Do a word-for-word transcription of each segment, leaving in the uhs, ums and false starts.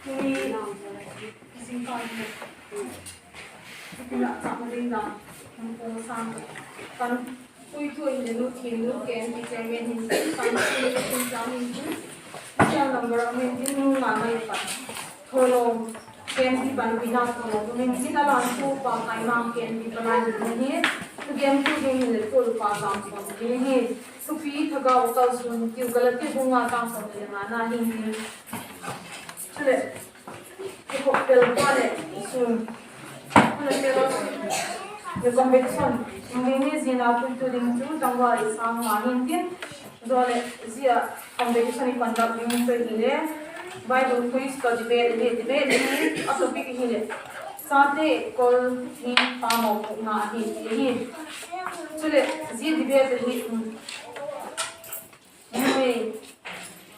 Tuni zingkal ni, ina chang ding dan, hung pawsang, kan puitu in le nu thim nu K N P chairman hin, kan puitu in chang in, serial number a min tin nu nga mai pa. Tholo, K N P pan pina tholo, min tin a lan tu pa kai mang K N P pa lai ni hi, tu gen tu ding le tu pa sang ko ni hi. Thupi thagau kal sun tiu Galati bung nga chang sawm le nga na hin tin. Chule, i khop tel pa le, sun. Chule, tel le conviction. Ngi ni zia na puitu ding chu tangval i sang ma hin tin. Zo le zia conviction i conduct ding chu hile. Bible quiz to debate le debate ni a topic hile. Sate kol hi pa mawpuakna ahi ti hi. Chule, zia debate hi, um, numei,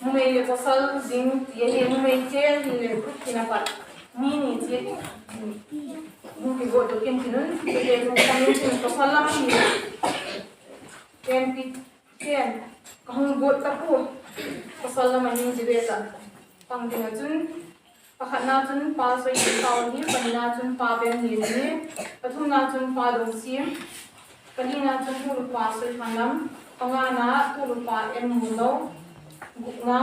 numei le pawsal ding ti ahi, numeite hin le group tin a pat. Mi ni chi, um, hung kigo to kin tin un, debate hung pang in tin pawsal lam hi. Ken pi, ken, ka hung go ta pu. Pawsal lam ahi debate a. Pang ding a chun, Pakhatna chun Pa Soikhantau hi, panina chun Pa Bemlian hi, pathumna chun Pa Dongsim, palina chun Tulupa Soikhanlam, pangana Tulupa Enmulo, gukna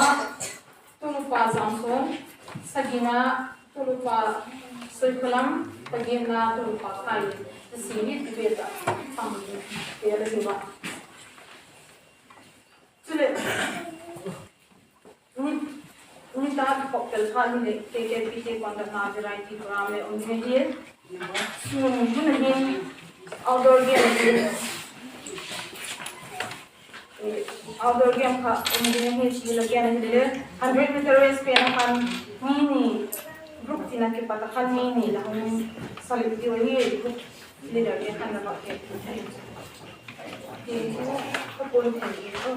Tulupa Zamsong, sagina Tulupa Soikhalam, Ka genna ka hun pha khai, ka si hi ti ve ta, pang ti te la hi va. Chuleh, ni, ni ta ki pok tel kha ni le, K K P K conduct na variety program le um ni hi. Sun hun hin outdoor game hi. Outdoor game kha um ding ahi ti la gen ahile, hundred meter race pen a khan mi ni, group tin a kipat a khan mi ni la hung salip diu ahi, group leader te khan la va ke. Ti ka pun thei e.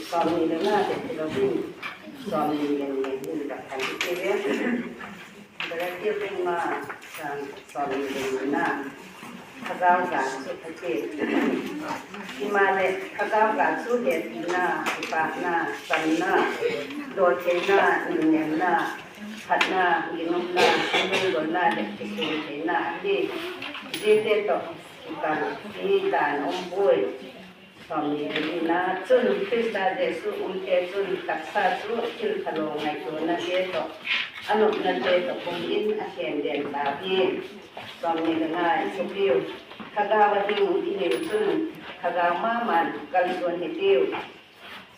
Sawmni le nga te ti lo ding, sawmni le nga te ti lo ding. Galati bung nga, chang sawmni le nga. Thagau ga chu a ti. Himaleh thagau ga chu hepina, kipakna, chamna, dawtheina, nunnêmna, phatna, ginumna, lunggulna leh kisuan theina ahi. Ziate tawh kikal hi dan um puai. Sawmni le lina chun Khrista Jesu umte chun taksa chu thil phalo ngaituanate tawh, a nopnate tawh pum in a khen den ta hi. Sawmni le nga, i thupiu, thagau a hing i hiu chun, thagau ma ma'n kalsuan hitiu.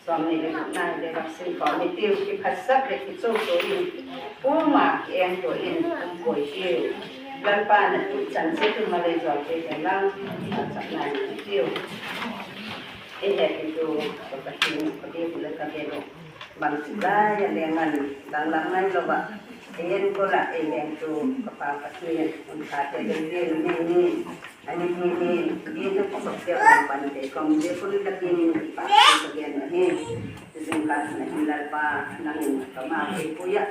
Sawmni le gukna, le vaksin khawm hitiu, kiphatsap leh kichotu in, kuama kiengtua in um puai tiu. Lalpa'n a ti chan chiat in malei zawlte te lam, a chakna hitiu. I hepitu ka Pathian, ka biak uh leh ka bel uh, bangtik lai a leng an, danglam nailo ah, ei enkol ah ei lengtu ka Pa Pathian, hun phate leh vel ni ni, a ni ni ni, biakna kisakte lam pante kawm, biakna kiang in kipak thu ka gen ahi. Zingkal hin Lalpa, nang in ka ma ei pui ah,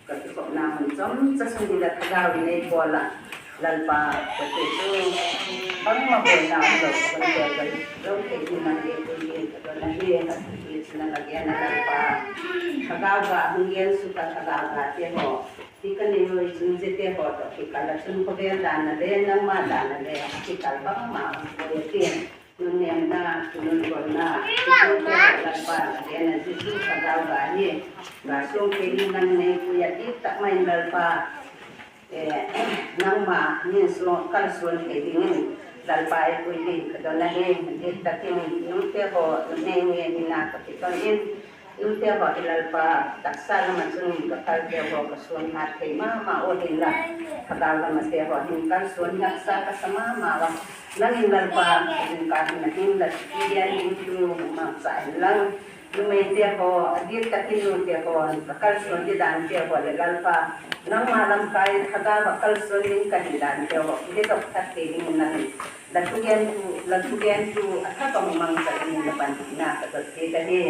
ka kikhopna mun chomcha sung in la thagau in ei bawl ah, Lalpa, ka ti chu bangma bawl nalo, ka ti chu zo thei ding nang ei pui in ka don ahi, ka ti chu nang a gen a Lalpa. Thagau ga hung gen suk a thagau gate haw, ti ka nei ui chun ziate haw tawh kikal ah chun khawvel dan a le, nangma dan a le, kikal bangma hung pui a ti. Nunnêmna, lunggulna, kituakte Lalpa, a gen a Jesu thagau ga hi, ga suang thei ding nang nei pui a, dik tak mai in Lalpa, nangma min suang kalsuan thei dingin Lalpa ei pui ding ka don ahi. Dik tak in nute haw nei nge hina ka kiton in, nute haw hi Lalpa, taksa lam ah chun ka kalte haw ka suan hat thei ma ma ua hinla, thagau lam ate haw hin kalsuan haksa ka sa ma ma ua. Nang in Lalpa, zingkal hin a hin la thupi gen dingtu mangcha inlang, numeite haw, a dik tak in nute haw, ka kalsuan ding dante haw leh Lalpa, nangma lamkai thagau ah kalsuan ding ka hi dante haw kidok thak thei dingin nang in la thugentu, la thugentu a thak a hung mangcha dingin la panpina ka dot piak ahi.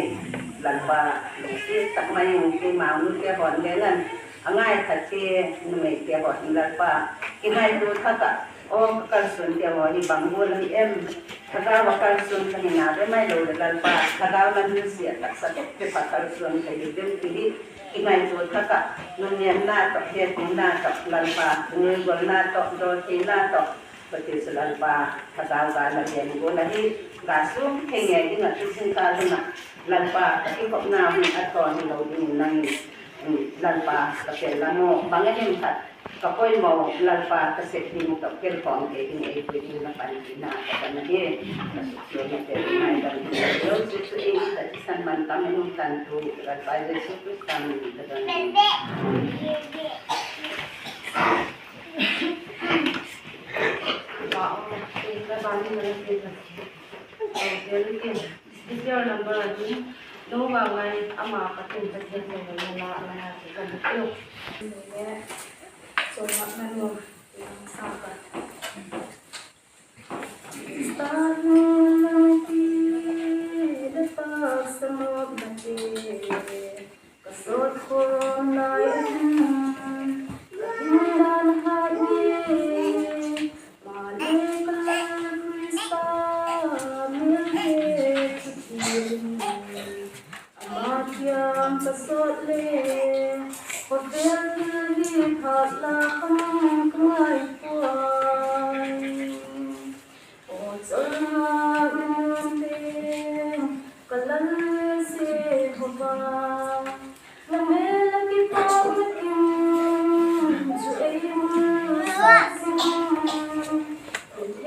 Lalpa, lungsiat tak mai in keima nute haw leng an, a ngaithate numeite haw hin Lalpa, kingaitua thak ah, aw ka kalsuante haw hi bang gual ahi em, thagau ah kalsuan ka hina ve mai lo leh Lalpa, thagau lam nusia taksa bep bep ah kalsuan ka hi diam ti hi kingaitua thak ah, nunnêmna tawh, hepina tawh Lalpa, lunggulna tawh, dawtheina tawh, ka ti chu Lalpa, thagau ga la gen gual ahi, ga suang thei ngei ding ah tu zingkal hun ah Lalpa, ka kikhopna hun a tawn hilo dingin nang in, Lalpa, ka pel lam aw, bang a hem khat ka poimaw, Lalpa, ka sep ding tawh kel khawm thei ding ei pui ding la panpina ka don ahi. Ka suksuaknate ngaidam ding lo, Jesu ei ta thisan man tam in um tantu Lalpa Jesu Khrista min in ka don ahi. Special number a ding, lo va ngai ama Pathian Pathian thei lo na la, la na ti kan tiu. Chawlna nu, sa ka. Ka sawt khawm lai a hin, ka hindan hat ni, maleh ka Lal Khrista, mêlhe chu thiam in, ama kiang ka sawt le, khawvel hi thâk la kham ka ngai puai. Aw cholna nuam pen, ka Lal Jehova, la mêl a kipak nakin chu ei malsak zing.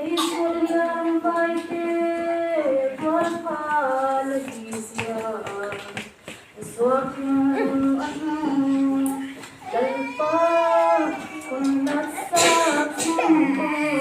Ei suak lian vaite, gualpha la hi zia, suak in a hung, Lalpa, hun lat sak zing in.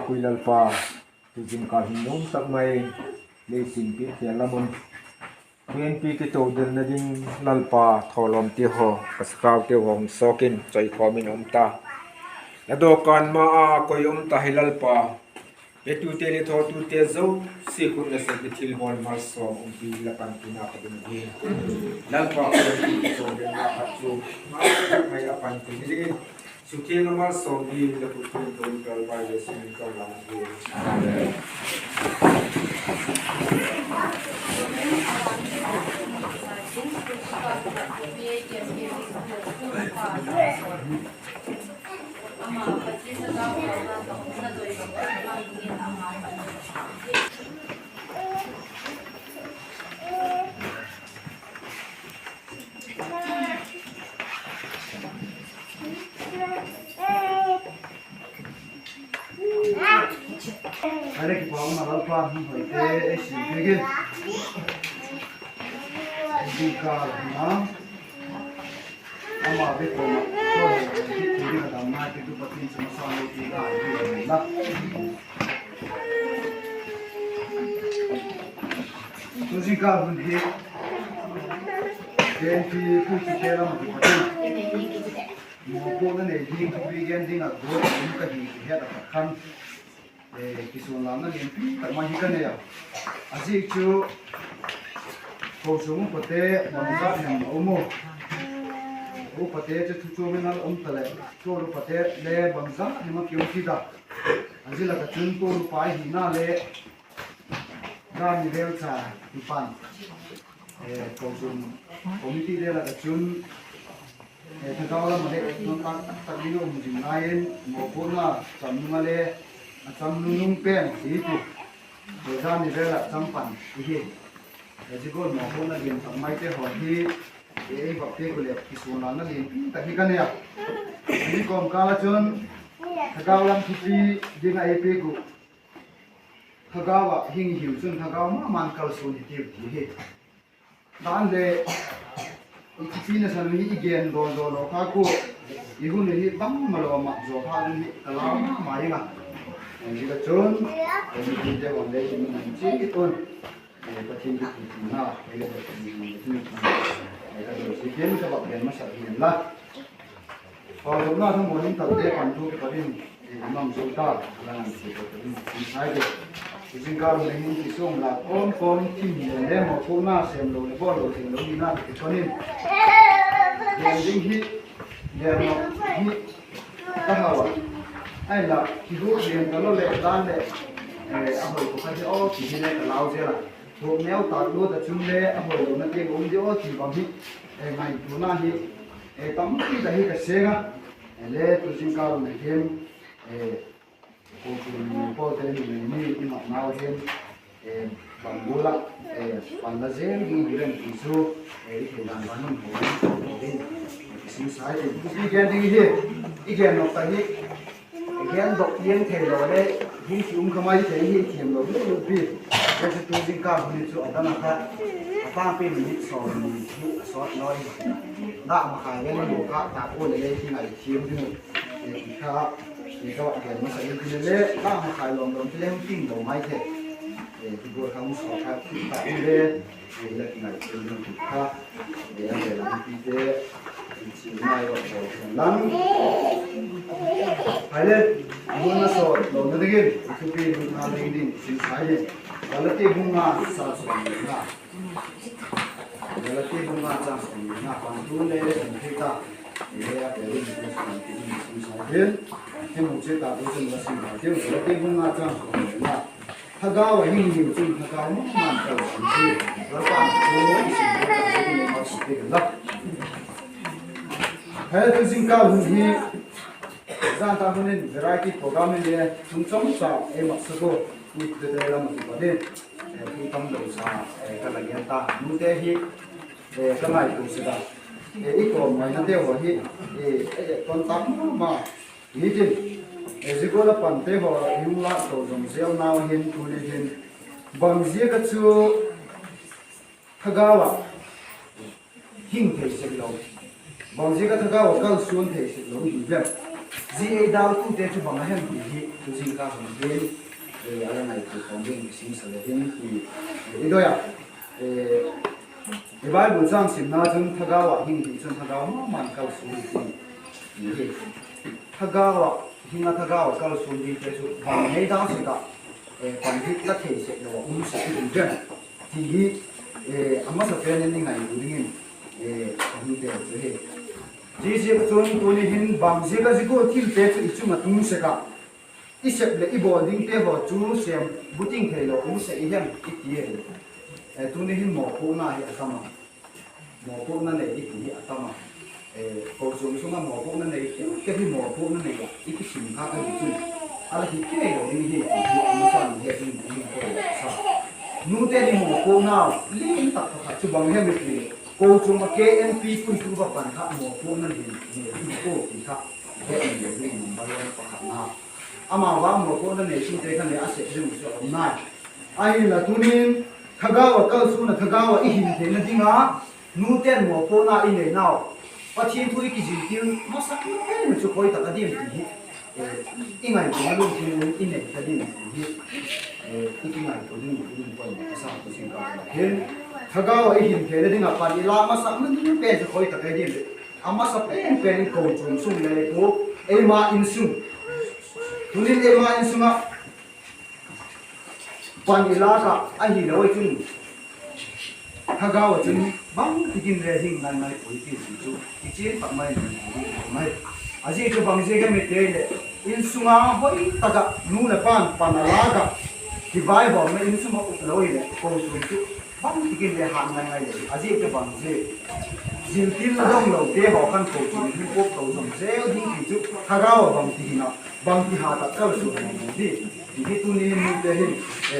Pui Lalpa, tu zingkal hin nuam tak mai lei sim piak te lam un, pianpi kitodelna ding Lalpa, thawlawmte haw, ka sakaute haw hung sawk in chawikhawm in um ta. La dawkan ma a koi um ta hi Lalpa, petute leh thawtute zosia khut nasep thil hawl malsawm umpi la panpina ka ding hi. Lalpa, koi um ti kitodelna khat chu mai a panpi dingin, suthiang a malsawm dingin la khut thiangtho in Lalpa Jesu min ka lang hi. Amen. Hale kipâk ma Lalpa hung hoite ei sim piak in. Zingkal hina ama bek koma chawi hi thei ding a dam ngai pitu Pathian chu masang lo ti ngai hi la. Tu zingkal hun hi, pianpi kitudelna lam a kipat in mawpuakna nei ding thupi gen ding a guat um ka hi ti het a khan, kisuanlâkna lianpi tak mai hi ka nei a. A ziak chu, kochuam upate bangzat hem a um u? Upate chu thu chuam in a um ta leh, tual upate le bangzat hem a ki um kit a. A zia lak ah chun tual upa i hina le, zani vel cha kipan, kochuam committee le lak ah chun, thagau lam a le, non tak tak ding a um zing lai in, mawpuakna cham nung a le, a cham nunung pen hi tu, zani vel ah cham pan i hi. Zia gual mawpuakna lian tak maite haw hi ei vak piak u leh kisuanlâkna lianpi tak hi ka nei a. Zia kawmkâl ah chun, thagau lam thupi ding a ei piak uh, thagau ah hing hiu chun thagau ma ma'n kalsuan hitiu ti hi. Dan le, i thupi nasan uh hi i gen dawn zaw lo kha kua, i hun hi bangmalo mat zaw kha ding hi ka lau ma ma ing a. Zia ka chun, ei mipite haw le i mun chiat un, Pathian kitutina ei le Pathian, ka doi si kin ka vak gen masa hi la. Pau zopna thu mun in talte pan thu kipat in, i mang zo ta, la ngan si ko in, i sai de. I zingkal hun hin kisuanglâk kawm kawm thim le mawpuakna sêm lo le bawl lo thim lo hina kiton in, gen ding hi, gen lo hi ka hau a. Ahinla, kihuk lian talo leh dan leh, a hoi pakhat hi aw ti hi le ka lau zel a. Huk neu tak lut ah chun le a hoilona tiang um di aw ti bang hi, ngaituana hi tampi tak hi ka seng a. Le tu zingkal hun hin, kochuam pawlte hin ni i mat nau hin, bang gual ah pan la zel ding hi lem ti chu, i thei dan ban hun ho ding, i sim sai ding. I gen ding hi, i gen nok tak hi, i gendok piang theilo le, hung ki um kha mai thei hi thiam lo hi pi. Zia chu tu zingkal hun hi chu a dan a kha, a pangpi minute sawm ni hi a sawt naw hi. Dak makhai le ni kha tak u le le hi ngai thiam ding u. Ti kha, ti kha a gen masa in ti le le, dak makhai lawm lawm ti le hung ting lo mai thei. Ti gual kha hung sawt kha ti tak u le, la ki ngai thiam ding u ti kha. A le lam pite, chi ngai lo lo lang. Hai le, mun a sawt lona dingin, thupi lutna ding ding, sim sai ding. Galati bung nga chang sawm le nga. Galati bung nga chang sawm le nga, pan tu le le kan thei ta. Le a pe ding, sim sai ding. Hi mu che ta tu sim la sim ta. Galati bung nga chang sawm le nga. Thagau a hing hiu chun thagau ma ma'n kalsuan hi. Lalpa'n thu i sim ta, i sim ta, i sim ta. Hi tu zingkal hun hi, zan tak hun in variety program in le, chungchang cha ei mat sa ko, i te te lam a kipat in, thu tam lo sa, ka la gen ta. Nute hi, ka ngaitua sek a, i kawm ngainate haw hi, kon tak ma ma. Nitin, zia gual a pante haw i hung lâk to zom zel nau hin tuni hin, bangziak a chu thagau ah hing thei sek lo, bangziak a thagau ah kalsuan thei sek lo i hi dem? Zia ei daltute chu bang a hem ti hi tu zingkal hun hin a la ngaitua khawm ding kisingsa le hin ti i doi a. I Bible châng simna chun thagau ah hing hi chun thagau ma ma'n kalsuan hi ti hi. Thagau ah hing a thagau ah kalsuan dingte chu bang ei dal sek ah, panpina thei sek lo ah um sek hi ding em ti hi a masapen in i ngaitua dingin ka hung teu chu hi. Ziaziak a chun tuni hin bang ziak a zia gual thilte chu i chung ah tung sek ah, i sep leh i bawl dingte haw chu sêm buting theilo um sek i hem i ti ahi. Tuni hin mawpuakna hi a tam a, mawpuakna nei i ti hi a tam a. Kochuam sung ah mawpuakna nei keu keu hi mawpuakna nei ah i kisim kha ka hi chun, a la hi kei lo ding hi ti hi a masapen in het ding ka hung koi a sa. Nute ni mawpuakna lian tak pakhat chu bang hem i ti leh, kochuam ah K M P puitu va pan kha mawpuakna lian nei hi pua ti kha het ni lo ding number one pakhatna. Ama vang mawpuakna nei sungte khan le a sep ding chu a um nai. Ahinla tunin thagau ah kalsuan a thagau ah i hin theina ding a, nute'n mawpuakna i neinau, Pathian thu i kiziltil masak pen chu khoi tak a diam ti hi i ngaituana lungthim in i nei ta ding ti hi i kingaitua ding uh in poimaw ka sa, tu zingkal hin thagau ah i hin theina ding ah pan i la masak pen chu khoi tak a diam leh, a masapen pen in kochuam sung le le tu, eima insung, tunin eima insung ah pan i lâk ah ahilo chun thagau ah chun bangtikin le hing ngai ngai puai ti chu i chian tak mai mai. A ziak chu bang ziak em i ti leh, insung a hoi tak ah nu leh pa'n pan a lâk ah kivaihawmna insung ah um lo hileh kochuam chu bangtikin le hang ngai ngai lo. A ziak chu bang ziak, ziltilna dong lote haw khan kochuam in puak to zom zeu ding ti chu thagau ah bangti hin a, bangti ha tak kalsuan hi di ti hi tuni hin nute hin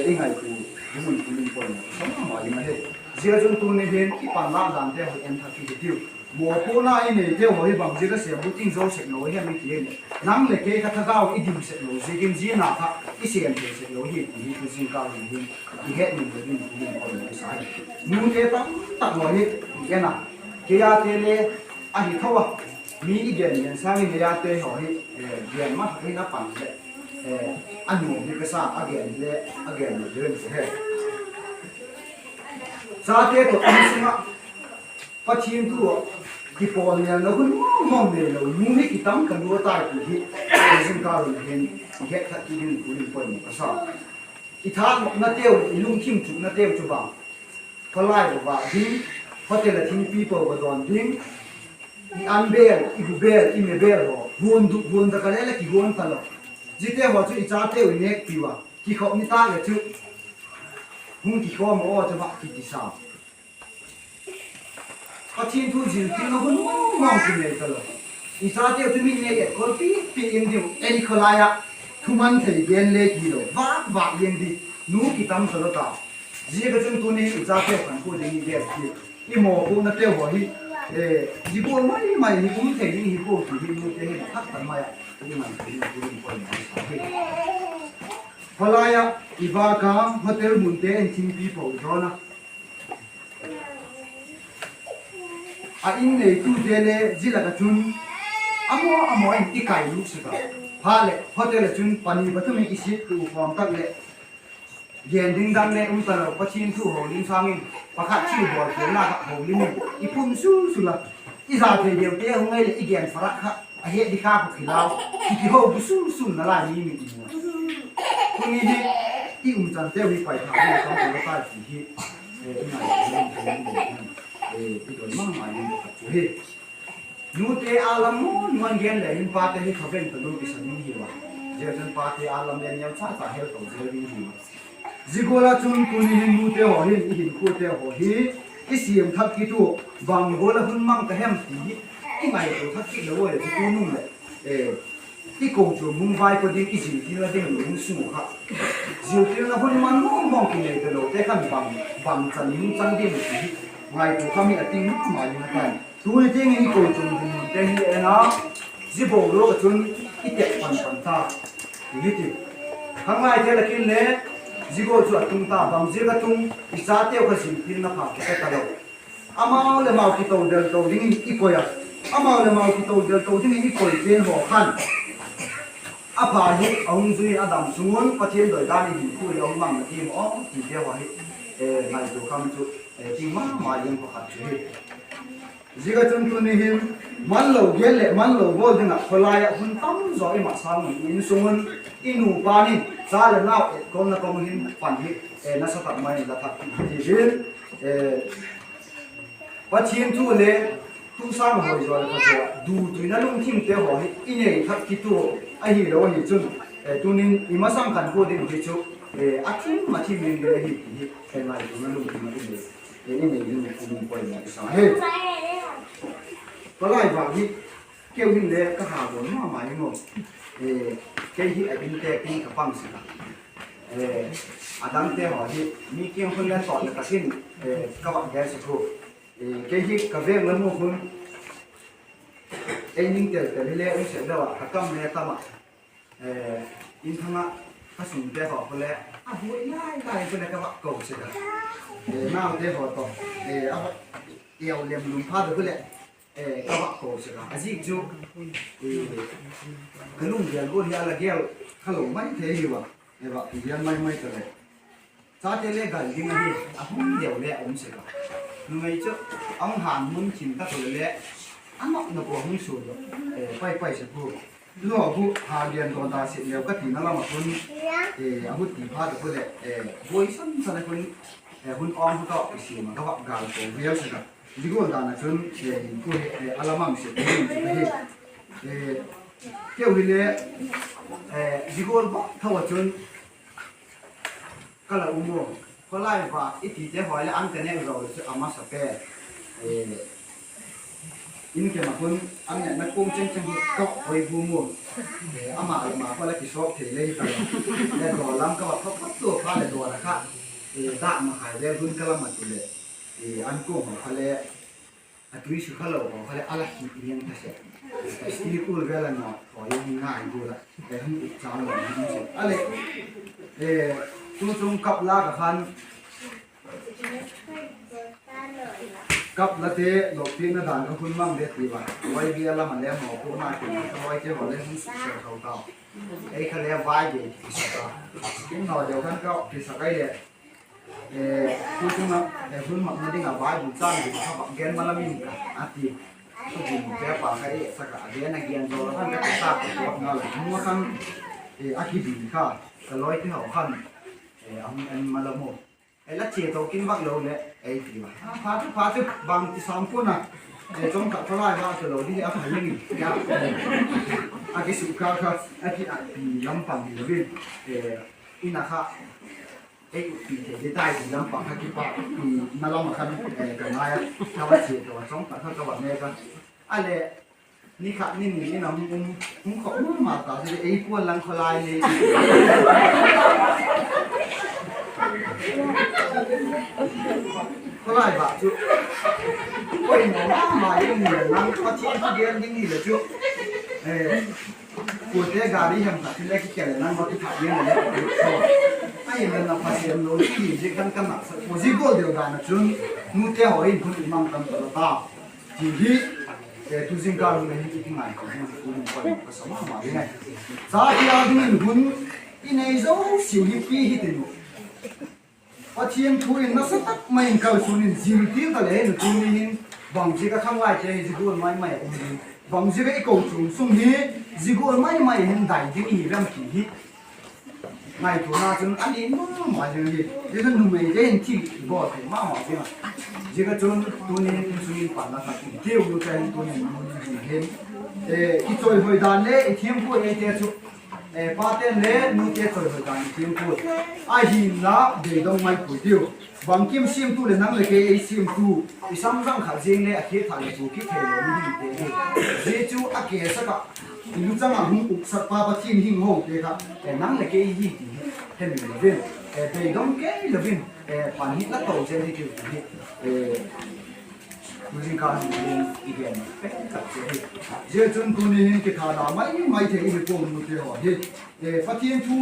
i ngaitua ding un tuni poimaw ka sa ma ma ding ahi. Zia chun tuni hin i panlâk dante haw en thak kit hitiu. Mawpuakna i neite haw hi bang ziak a sêm buting zo sek lo hem i ti leh, nang leh kei kha thagau i dim sek lo ziakin zia na kha i sêm thei sek lo hi ti hi tu zingkal hin i het ni lo ding tuni poimaw ka sa hi. Nute tamtak haw hi i en a, kei ate le ahi tho a, mi i gen gen sâng in ei ate haw hi gen ma thak in a pan leh a nuam hi ka sa, a gen le a gen lo ding ka he. Chate tawh insung ah Pathian thu ah kipawl nêlna hun mawng nei lo nu hi kitam ka lua tai ti hi tu zingkal hin i het thak kit ding tuni poimaw ka sa. I thanopnateu, i lungthim chuknateu chu bang, kholai va vâk ding, hotel ah thingpi po va dawn ding, i an bêl, i bu bêl, i me bêl haw huan duk huan dak a le la kihuan talo. Ziate haw chu i chateu i nêkpiu a, kikhop ni tâk leh chu hung kikhawm aw chu va kiti sa. Pathian thu ziltilna hun mawng mawng kinei talo. I chateu chu mi nêk et kol pi pi in diu, ei kholai ah thuman thei gen le kilo, vâk vâk liang di, nu kitam talo ta. Ziak a chun tuni i chateu khankhua ding i gen ti, i mawpuaknateu haw hi zia gual mai mai hi um thei ding hi pua ti hi nute hin thak tak mai ah i ngai thei ding tuni poimaw ka sa hi. Kholai ah i vâk a, hotel munte in thingpi po dawn a, a in neitute le zia lak ah chun a maw a maw in i kai lut sek a. Phat leh hotel ah chun pani pathum in i sit tu khawm tak leh gen ding dang le um talo, Pathian thu holim sâng in pakhat chi bawl khelna kha holim in i phun sul sul a, i za thei deute hung ngai leh i gen farak kha a het di kha khu khilau, i kiho bu sul sul nalai mi mi i mu a. Tuni hi i umchanteu hi paithâk ding a tam talo tai ti hi i ngai, i doi ma ma ding pakhat chu hi. Nute â lam nuam nuam gen le hin pate hi kha veng talo kisa ding hiu a, zia chun pate â lam le neu cha cha hel to zel ding hiu a. Zia gual ah chun tuni hin nute haw hin i hinkhuate haw hi i siam thak kit u, bang gual ah hun mang ka hem ti hi i ngaitua thak kit lo ua leh chu tunung leh i kochuam hung vaipo ding, i ziltilna ding lo hung sung u kha, ziltilna hun mang mawng mawng kinei talote khan bang, bang chan in hung chang diam ti hi ngaitua kha mi a ting ma ma ding a tai. Tuni tiang in i kochuam dinmunte hi en a, zia boruak ah chun i tep pan pan ta ti hi ti. Khanglaite lak in le zia gual chu a tung ta, bang ziak a tung, i chateu kha ziltilna pha kisa talo. Amau leh amau kito del to dingin i koi a, amau leh amau kito del to dingin i koite'n haw khan A pha hi a hung zui a dam sung un Pathian doi dan in hinkhua hi a hung mang na ti maw tite haw hi, ngaitua kham chu, ti ma ma ding pakhat chu hi. Ziak a chun tuni hin, manlo gen leh manlo bawl ding ah khawlai ah hun tam zaw i mat sâng un, i insung un, i nupa in cha leh nau etkawmna kawng hin pan hi, nasa tak mai in la thak kit hi dingin, Pathian thu le tu sâng a hoi zaw leh pha zaw, dutuina lungthimte haw hi i nei thak kit u ahilou ahi chun, tunin i masang khankhu ding hi chu, a thim a thim in le ahi ti hi, ngaituana lungthim a i nei, i nei ding uh poimaw i sa hi. Khawlai vang hi keu hin le ka ha zaw ma ma hi maw. Kei hi a in têk in ka pang sek a, a dangte haw hi mi kiang khun le tawt leh tak in ka vak gen sek u. Kei hi ka veng lam u khun ei ning tel tel hile um sek deu ah, ka kam le tam ah, inthang ah ka sungte haw khu leh a buai lai lai khu leh ka vak ko sek a, naute haw tawh a vak eu lem lum phat u khu leh ka vak ko sek a, a ziak chu ka lunggel gual hi a la gel kha lo mai thei hiu a, vak ti hian mai mai ta leh chate le gal ding ahi, a hun deu le a um sek a, numei chu a hung han mun thim tak u le le a nop nop ua hung sual lo, pai pai sek u. Lo khu ha gen daw da sek leu ka tina lam ah khun, a hun ti phat u khu leh buai san san a khun, hun awng khu ka vak kisiam a, ka vak gal ko vial sek a, zia gual dan ah chun hinkhua hi a la mang sek ding chu ka hi. Keu hile zia gual bawk tho ah chun ka la um u. Khawlai vak i tite haw leh an ka nêk zaw leh chu a masa pen, in kem ah khun an nêkna kuang cheng cheng hi ka hoi bum u. Ama le ama kha la kisawp thei le hi ta lo, le daw lam ka va pha pha tua kha leh daw la kha, dak makhai vel hun ka la mat u leh, an kuang haw kha le a tui su kha lo haw kha leh a la hi liang ta sek. Steel ul vel a na haw i ngai gual ah, hung uk chang lo hi sek a leh, tu chung kap la ka khan, kap late lopina dan ka hun mang le ti va, YBA lam a le mawpuakna kin ka lawite haw le hung suk sel tho tau. Ei kha le vai gei kisak a, kin naw deu khan ka kisak ai leh, tu chung ah hun makna ding ah Bible châng ding kha vak gen ma lam in ka a ti. Ka gin te pa kha e sak a, a gen a gen zaw la khan ka kisak ka pawt na la mu khan, a kidin kha ka lawite haw khan a hung en ma lam u. La chia to kin vak lo leh ei ti a, pha chu pha chu bangti sam pua'n a, chawmkhat khawlai va chu lo ding a pha leng in, a kisuk kha kha a ki a pi lam pang hi lo in, in a kha ei utpi thei ding tai ti lam pang kha kipâkpi na lam ah khan ka ngai a, ka va chia to a, chawmkhat kha ka va mêk a, a leh ni khat ni ni in a hung um, hung khawk ma ma ta chu ei puan lang khawlai nei khawlai vak chu poimaw ma ma ding hi le nang Pathian thu gen ding hi le chu, kuate gari hem tak hi le kikel le nang va kithak ding le le, ahinla na Pathian lo ti hi ziak dan ka na sa pua, zia gual deu dan ah chun nute haw in hun i mang tam ta lo ta ti hi, tu zingkal hun le hi i kingai ko hun, hun poimaw ka sa ma ma ding ahi. Chate â dingin hun i nei zosiau hi pi hi tin u. Pathian thu in nasa tak mai in kalsuan in zil til ta le hin, tuni hin bangziak a khanglaite hi zia gual mai mai a um ding, bangziak a i kochuam sung hi zia gual mai mai hin dai ding i hi vem ti hi ngaituana chun a lim ma ma ding hi. Zia chun numeite hin thil i bawl thei ma ma ding a. Ziak a chun tuni hin insung in panna tak in tiu nu te hin tuni hin mun hin hin, kichawihoi dan le i thiam pua eite chu, pate'n le nute chawihoi dan i thiam pua. Ahinla beidong mai pui tiu. Bangkim siamtu leh nang leh kei ei siamtu, i samzang khat ziang le a khiat thak leh chu kithei lo mi himte hi. Zia chu a kesak ah, i luchang ah hung uksak pa Pathian hing hote kha nang leh kei hi ti hi hemil lo in, beidong kei lo in, pan hi la to zel hi tiu ti hi tu zingkal hin i gen pen tak chu hi. Zia chun tuni hin kithana mai mai thei i hi pua'ng nute haw hi, Pathian thu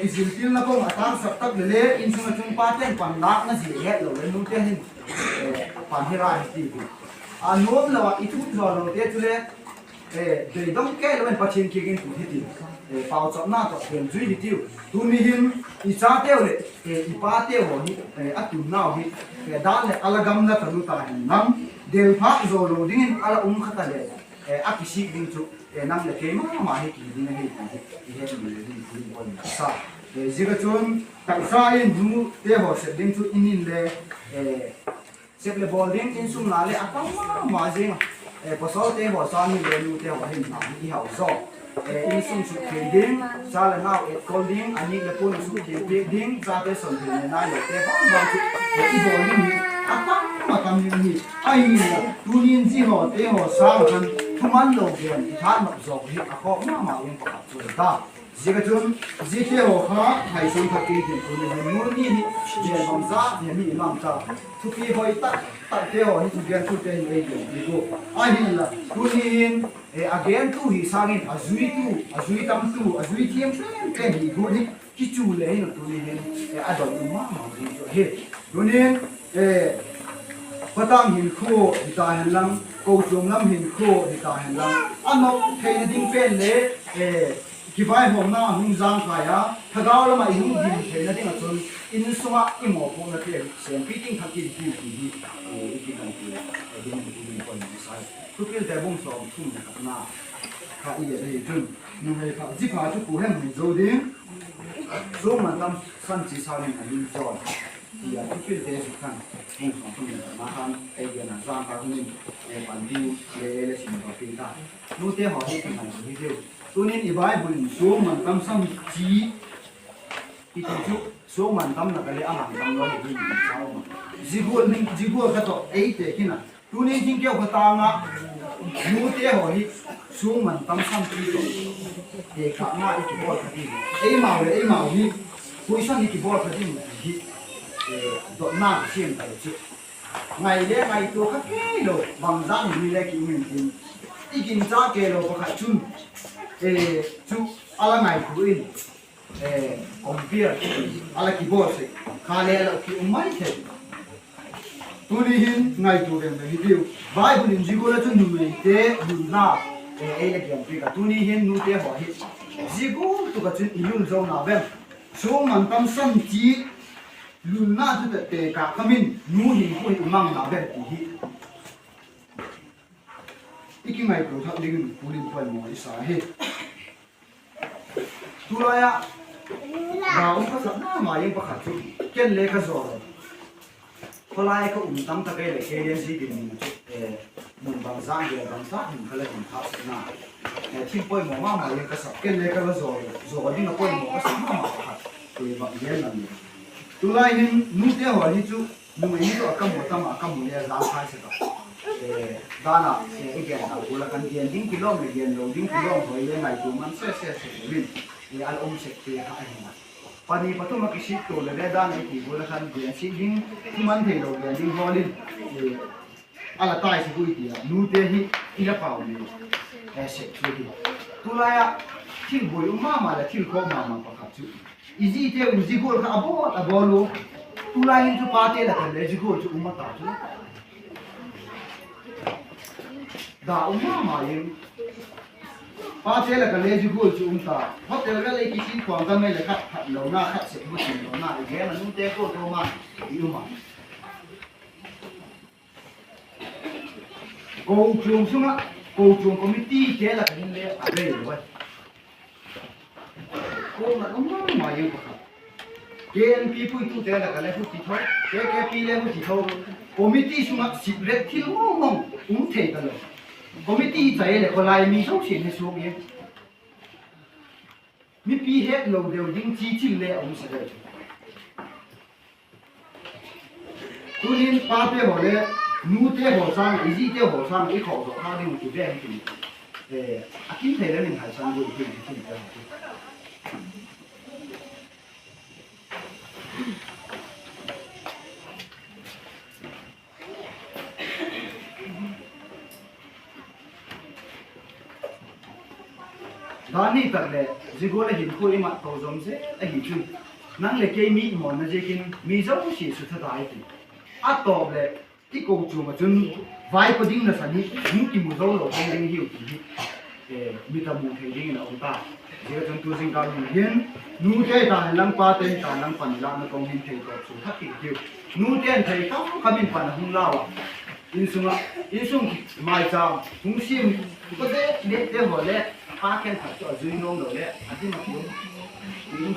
kiziltilna kawng a tângsak tak le le insung ah chun pate'n pan lâkna zia hetlo le nute hin pan hi ra hi ti hi. A nuam lo ah i thut zaw lote chule beidong kei lo in Pathian kiang in tun hitiu. Pauchapna tawh gen zui hitiu. Tuni hin i chateu leh i pateu haw hi, a tunnau hi dan leh a la gam la tanu ta hen lam, delphâk zaw lo dingin a la um kha ta leh, a kisik ding chu nang leh kei ma ma hi ki ding ahi ti hi i hetmil le ding tuni poimaw sa. Ziak a chun taksa in nute haw sep ding chu i nin le sep leh bawl ding insung na leh a tam ma ma zing a, pawsalte haw sâng hile nute haw hin na hi i hau zaw, insung sukthei ding, cha leh nau etkol ding, a nik leh puan a sukthei piak ding, chate son thei ne nai lote bang bang chu i bawl ding hi a tam a tam ding hi. Ahinla tuni'n zia hawte haw sâng khan thuman lo gen i tha nop zawk hi a khawk ma ma in pakhat chu ta. Ziak a chun ziate haw kha haisan thak kei tin tuni hin mun ni hi gen bangza hem i mang ta. Thupi hoi tak takte haw hi thugenthute hin ei gen piak u. Ahinla tuni hin a gentu hi sâng in a zuitu, a zui tamtu, a zui thiam pen pen hi guat hi kichu le hin tuni hin a doi um ma ma ding chu ahi. Tuni'n patâng hinkhua hita hen lang, kochuam lam hinkhua hita hen lang, a nop theina ding pen le kivaihawmna a hung zangkhai a, thagau lam ah i hung dim theina ding ah chun insung ah i mawpuaknate sêmpi ting thak in tiu ti hi i kitanpi ding hi i poimaw sa. Thupilte bung sawmthum leh khatna kha i et ahi chun, numei pha, zi pha chu kua hem nei zo ding, suang man tam san chi sâng in a lim chawi, ti a Thupilte suk khan bung sawmthum leh khatna khan ei gen a, zang kha hun in panpi le ei le sim dawk ding ta. Nute haw hi kingaitua hitiu. Tuni'n i Bible in suang man tam san chi i ti chu, suang man tam na ka le a man tam lo hi i ti chau ma. Zia gual kha tawh ei te khin a, tuni'n thingkeu kha tâng ah nute haw hi suang man tam san chi tawh tekâkna i kibawl kha ding, eimau leh eimau hi question i kibawl kha ding hi dotna siam ta chu. Ngai le ngaitua kha kei lo, bangzat mi le ki um intin, i ginchâk kei lo pakhat chun chu a la ngaitua in compare a la kibawl sek kha le a la ki um mai thei. Tuni hin ngaitua veng veng hitiu. Bible in zia gual ah chun numeite lulna ei la genpiak a, tuni hin nute haw hi zia gual tuk ah chun i lul zo na vem? Suang man tam san chi lulna chu tekâk kha min nu hinkhua hi i mang na vem ti hi i kingaitua thak dingin tuni'n poimaw i sa hi. Tulai ah dau um ka sak ma ma ing pakhat chu, ken le ka zaw lo, khawlai ka um tam tak ei leh kei le zi din ning chu, mun bangzat gel bangzat hin kha la hin thak sek na, thil poimaw ma ma ing ka sak, ken le ka la zaw lo, zaw ding a poimaw ka sak ma ma pakhat, kei bang gen lam ni. Tulai hin nute haw hi chu numei hi tawh a ka mu tam a, a ka mu le a zangkhai sek a, dan a i gen tak gual a khan gen ding kilawm leh gen lo ding kilawm hoi le ngaitua man se se sek lo in, a la um sekte kha ahi na. Pani pathum a kisik to le le dan a i ti gual a khan gen sik ding, thuman theilo gen ding hawl in a la tai sek ui ti a, nute hi i la pau ni sek chu hi. Tulai ah thil buai um ma ma leh thil khawk ma ma pakhat chu, i ziteu in zia gual kha a bawl a bawl u. Tulai in chu pate lak ah le zia gual chu um a ta chu, da um ma ma in pate lak ah le zia gual chu um ta. Hotel vel ei kisin khuang ka ngai leh khat phat lona khat sek bu tin lona i gen a, nute gual tawm a i um a. Kochuam sung ah, kochuam committeete lak ah hin le a bei lo a, kuama um ma ma ing pakhat. K N P puitute lak ah le huti tho, K K P le huti tho. Committee sung ah secret thil mawng mawng um thei talo. Committee chai leh khawlai mi zosia'n he suak e. Mipi het lo deu ding chi thil le a um sa deu chu. Tunin pate haw le nute haw sâng ah, i zite haw sâng ah i khawkzawh kha ding uh ti ve hi tin, a kim thei le min haisan ding uh ti thinte haw chu. Dan ni tak leh zia gual a hinkhua i mat ko zom zel ahi chun, nang leh kei mi i mawlna ziakin mi zosia sutha ta i ti. A tawp leh i kochuam ah chun vaipo ding nasan hi hung kimu zo lo ding ding hiu ti hi mit a mu thei dingin a um ta. Zia chun tu zingkal hun hin, nute ta hen lang pate ta hen lang pan lâkna kawng hin thei tawp chu thak kit tiu. Nute'n thei kam kam in pan a hung lau a, insung ah, insung maichâm hung siam, ka de de te haw leh, pa khenkhat chu a zui nuam lo leh a dim a kium,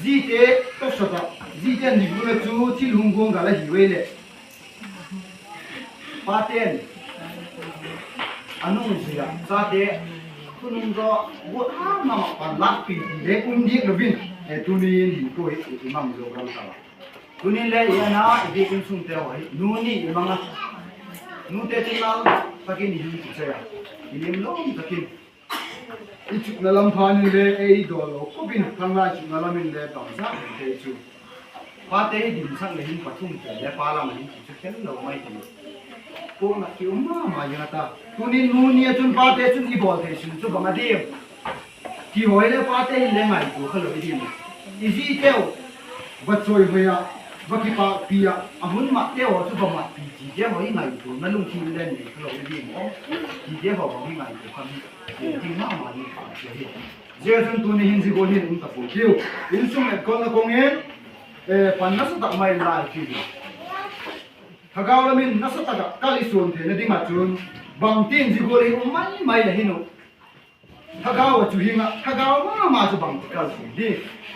zite tawsawt ah, zite'n ni bul a chu thil hung guanggal ahi ui leh, pate'n a nung zui ah chate, thunung zaw, guat ma ma pan lâkpi ti le um diak lo in, tuni'n hin tu hi i mang zo lam ta. Tuni'n le i ana i biak insungte haw hi nu ni i mang a, nute tin lam tak in i hin kichai a, i lim lawm tak in i chukna lam phan in le ei dawl lo khop in, khanglai chukna lam in le bangzat in te chu, pate hi dimsak leh hin pathum te le pa lam a hin kichu tel lo mai ti, puakna ki um ma ma zing a ta. Tuni'n nu ni a chun pate chun i bawl thei sun chu bang a diam? Ti haw hi le pate hin le ngaitua kha lo i diam? I ziteu va chawihoi ah, va kipâkpi ah, a hun matteu haw chu va matpi tite haw hi ngaituana lungthim le nei kha lo i diam aw? Tite haw bang hi ngaitua kha hi, ti ma ma ni pha chu hi. Zia chun tuni hin zia gual hin um ta puai tiu. Insung etkolna kawng in pan nasa tak mai lai tiu. Thagau lam in nasa tak ah kal i suan theina ding ah chun, bangtin zia gual hi um mai mai la hin uh. Thagau ah chu hing ah, thagau ma ma chu bangti kal thei di?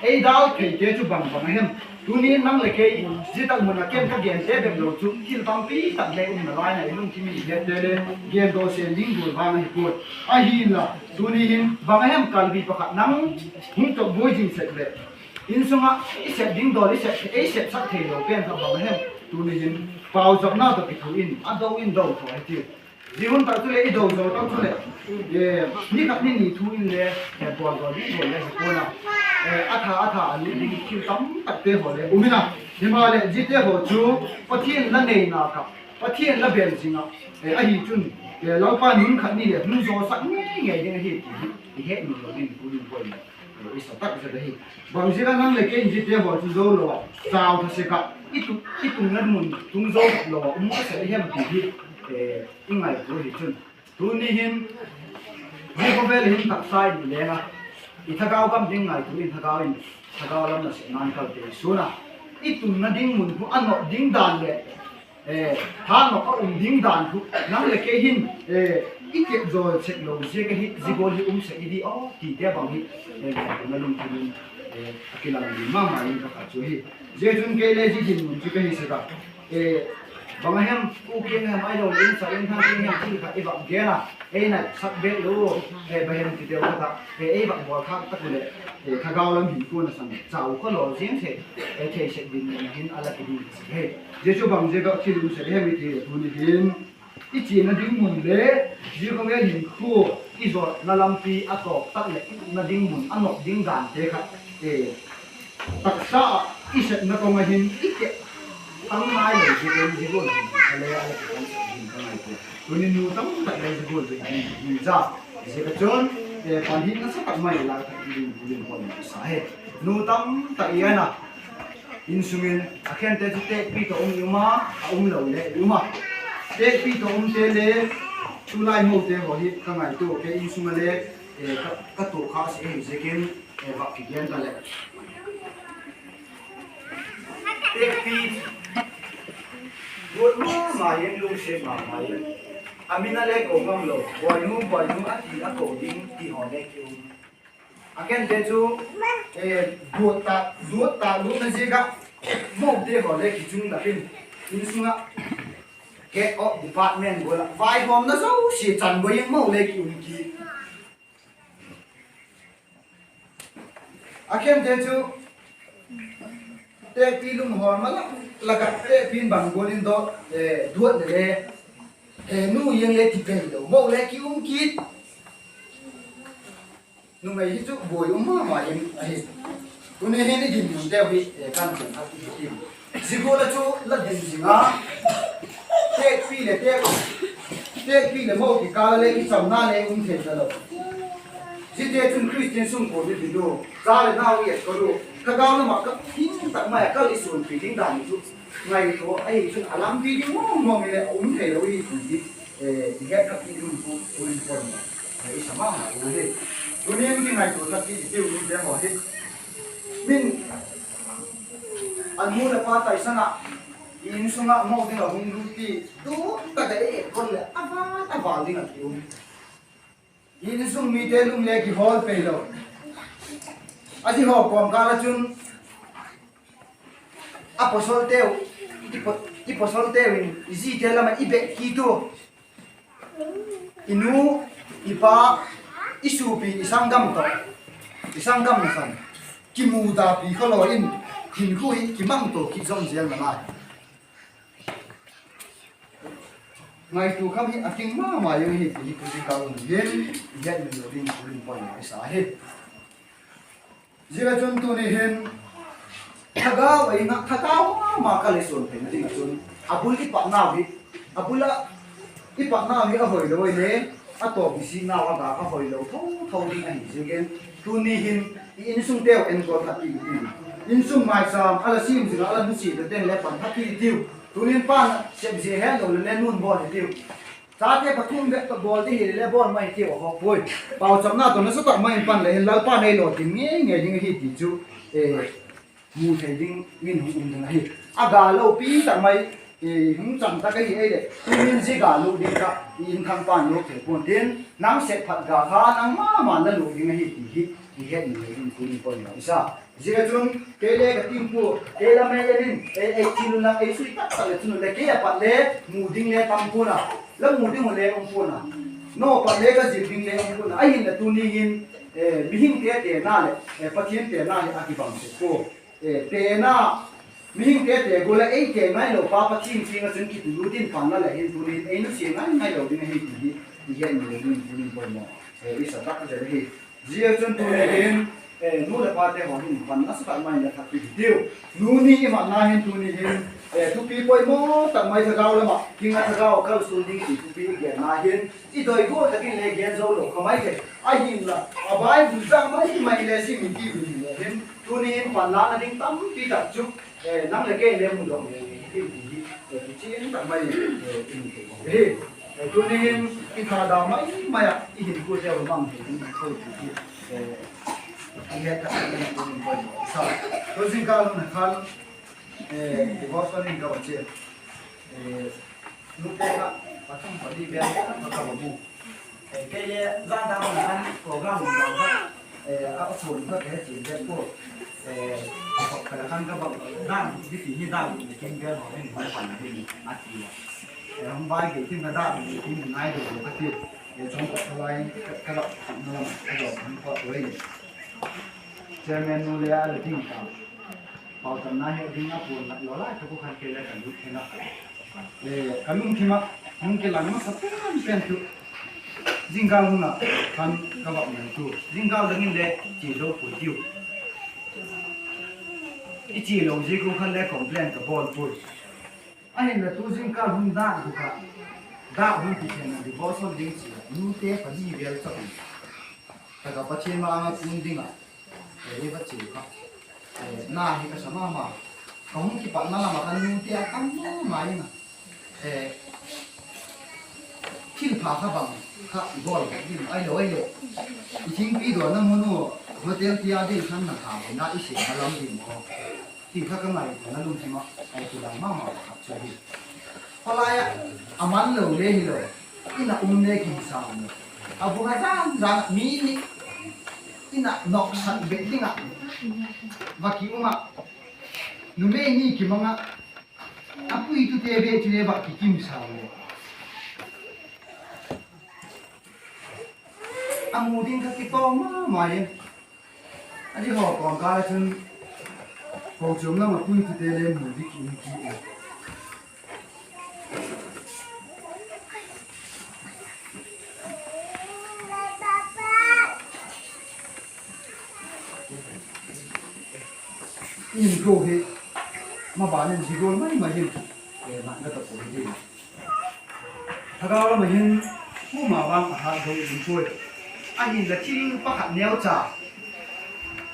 Ei dal theite chu bang bang a hem? Tuni'n nang leh kei zia tak mun ah ken ka gente bep lo chu thil tampi tak le um nalai in a, i lungthim in i hete le gen daw sen ding gual vang ahi puai. Ahinla tuni hin bang a hem kalbi pakhat nang hung tawk buai zing sek leh, insung ah i sep ding dawl i sep, ei sepsak theilo pen kha bang a hem? Tuni hin pauzapna tawh kithu in a do in do tho hi tiu. Zia hun tak chuleh i do zo tak chuleh, ni khat ni ni thu in le, bawl daw ding dawl le hi pua'n a, a tha a tha a lut ding thil tamtakte haw le um in a. Himaleh ziate haw chu Pathian la neina kha, Pathian la bel zing ah, ahi chun Lalpa ni khat ni leh hun zawsak ngei ngei ding ahi ti hi i hetmil lo ding tuni'n poimaw i sa tak zet ahi. Bangziak ah nang leh kei in ziate haw chu zo lo ah, chau tha sek ah, i tung, i tungna mun tung zo lo ah um ka sek i hem ti hi i ngaitua hi chun, tuni hin zia khawvel hin taksa in i leng a, i thagau gam ding ngaitua in, thagau in, thagau lam nasepna in kal te i suan a, i tunna ding mun khu a nop ding dan leh thanop a um ding dan khu nang leh kei hin i tep zaw sek lo ziak ahi, zia gual hi um sek i di aw tite bang hi ngaituana lungthim in a kilang ding ma ma in ka kha chu hi. Zia chun kei le zia dinmun chu ka hi sek a, bang a hem, u kiang a hem, ahiloleh insak in thang kiang a hem thil khat i vak gen a, ei naisak bek lo, bang hem ti deu khat ah ei vak bawl khâk tak u leh, thagau lam hinkhua nasan chau kha lo ziang thei, thei sek dinmun hin a la ki ding hi. Zia chu bang ziak ah thil um sek i hem i ti leh tuni hin i chiana ding mun le zia khawvel hinkhua i zawtna lampi a tawp tak leh i utna ding mun a nop ding dante kha taksa ah i sepna kawng ah hin i tep tam nai lo ziakin zia gual hin ka le a la ki tan sek ding ka ngaitua. Tuni nu tamtak le zia gual zia hin hi za, ziak a chun pan hi nasa tak mai la tak ding ding pon sa hi. Nu tamtak i en a, insung in a khente chu têkpi tawh um i um a, a um lo le i um a. Têkpi tawh umte le tulai mote haw hi ka ngaitua, kei insung a le ka tuak kha sek hi ziakin vak kigen ta leh, têkpi guat ma ma in, lungsiat ma ma in, a min a le ko ngam lo, Bawinu, Bawinu a ti a ko ding ti haw le ki um. A khente chu duat ta, duat ta lutna ziak ah mote haw le kichung tak in, insung ah head of department gual ah vaihawmna zosia chan boi in mo le ki um kit. A khente chu têkpi lunghawlna lak ah têkpi in bang gual in duat le le, nu ziang le ti pei lo mo le ki um kit. Numei hi chu buai um ma ma in ahi. Tuni hin i dinmun teu hi kan chen thak i hi. Zia gual ah chu la din zing a, têkpi leh têk, têkpi leh mo kikâl a le kichamna le um thei talo. Ziate chun Khristian sungkuan i din u, cha leh nau i etkol u, thagau lam ah ka hing tak mai a kal i suanpi ding dan chu ngaitua ahi chun a lampi ding mawng mawng i leh a um theilo hi ti hi i het kha i lungthim ui pon. i sa ma ma u hi. Tunin kingaitua thak kit i tiu mite haw hi. Min, a nu leh pa taisan ah, i insung ah mawk ding ah hung lut ti, tu tak ah e kon leh a val a val ding ah ki um. I insung mite lung le kihawl pei lo. A zi haw kawmkâl ah chun, a pawsawlteu, i paw-, i pawsawlteu in i zite lam ah i bek kit u. I nu, i pa, i suapi, i sanggam tawh, i sanggam nasan kimu dapi kha lo in, hinkhua hi kimangto kit zom zel na lai. Ngaitua kham hi a ting ma ma zing hi ti hi tu zingkal hun hin i hetmil lo ding tu in poimaw i sa hi. Zia chun tuni hin thagau a ing ah, thagau ma ma ka le suan theina ding ah chun, a bul i patnau hi, a bul ah i patnau hi a hoi lo ai le, a tawp i siknau a ga kha hoi lo tho tho ding ahi ziakin, tuni hin i insungteu enkawl thak kit i tiu. Insung maichâm a la sim zing ah a la nusia te'n le pan thak kit i tiu. Tunin pa'n sep zia het lo leh le nu'n bawl i tiu. Chate pathum bek tawh bawl ding hi le bawl mai tiu a hawk puai. Pauchapna tawh nasa tak mai in pan le hin Lalpa'n ei lawtin ngei ngei ding ahi ti chu mu thei ding in hung um ding ahi. A ga lopi tak mai, hung chang tak ahi ei leh tunin zia ga lût ding kha i inthang pa'n lût thei pua'n tin, nang sep phat ga kha nang ma ma la lût ding ahi ti hi i hetmil lo ding tu in poimaw i sa. Zia chun kei le ka ting pua, kei la mei en in, ei, ei thil un la ei sui tak tak leh chun le kei a pat le mu ding le tam pua'n a, la mu ding uh le um pua'n a, naw pat le ka zil ding le um pua'n a, ahinla tuni hin mihingte tena leh Pathian tena hi a kibang sek pua. Tena, mihingte te gual ah ei te ngailo pa Pathian kiang ah chun kitulut in pan la leh hin tuni hin ei nusia ngai ngailo ding ahi ti hi i hetmil lo ding tu in poimaw i sa tak zel ahi. Zia chun tuni hin nu leh pate haw hin pan nasa tak mai in la thak kit i tiu. Nu ni i matna hin tuni hin thupi poimaw tak mai thagau lam ah, king ah thagau kalsuan ding ti thupi i genna hin i doi gual tak in le gen zo lo kha mai thei. Ahinla a Bible châng mai mai le sim i tiu hile hin tuni hin panlâkna ding tampi tak chu nang leh kei le mudok le i tiu ti hi kichian tak mai in i mu thei hi. Tuni hin i thada mai mai ah i hinkhuateu mang thei ding i ko ti hi i het tak in tuni in poimaw i sa. Tu zingkal hun a khan devotion in ka va chia, nute kha pathum pali vel kha ka va mu. Kei le zan dang khan program dang kha a suan kha ka he chin vet pua. Ka la khan ka va dan di ti hi dan di kin vel haw hin hung pan ding a ti a. Hung vai kei tin ka dan di kin ngai deu ka ti. Chawngkhat lai ka la na lam ka dawk hung pawt ui. Chairman nu le a la ding ta. Pauchapna he ding a puan la lo lai ka bu khan kei le ka lut thei na. Ka lungthim ah hung kilang masa pen pen chu zingkal hun ah khan ka va ngaitua. Zingkal dang in le chia zo puai tiu. I chia lo ziak u khan le complain ka bawl puai. Ahinla tu zingkal hun dâk bûk ah, dâk hun ti khen a devotion ding chia nute pali vel chawk in tak ah Pathian ma-âng ah kun ding ah i va chia kha, na hi ka sa ma ma. Ka hung kipatna lam ah khan nute a tam ma ma in a, thilpha kha bang kha i bawl ding ahilo ahileh, i thingpi dawna mun u hotel ti a ding khan na tha na i sep na lam ding maw ti kha ka ngaituana lungthim ah a kilang ma ma khat chu hi. Khawlai ah a man lo le hilo, in a um le kisa lo, a bung a zan zan mi ni in a noksan bek ding ah va ki um ah, numei ni kimang ah, a puitute bek chu le va kikimsa lo. A mu ding kha kitawm ma ma in, a zi haw kawmkâl ah chun kochuam lam ah puitute le mu ding ki um ki e. In ko hi maban in zia gual mai mai hin, na ka ta ko hi. Thagau lam ah hin kuama vang a hat zo ding puai. Ahinla thil pakhat neucha,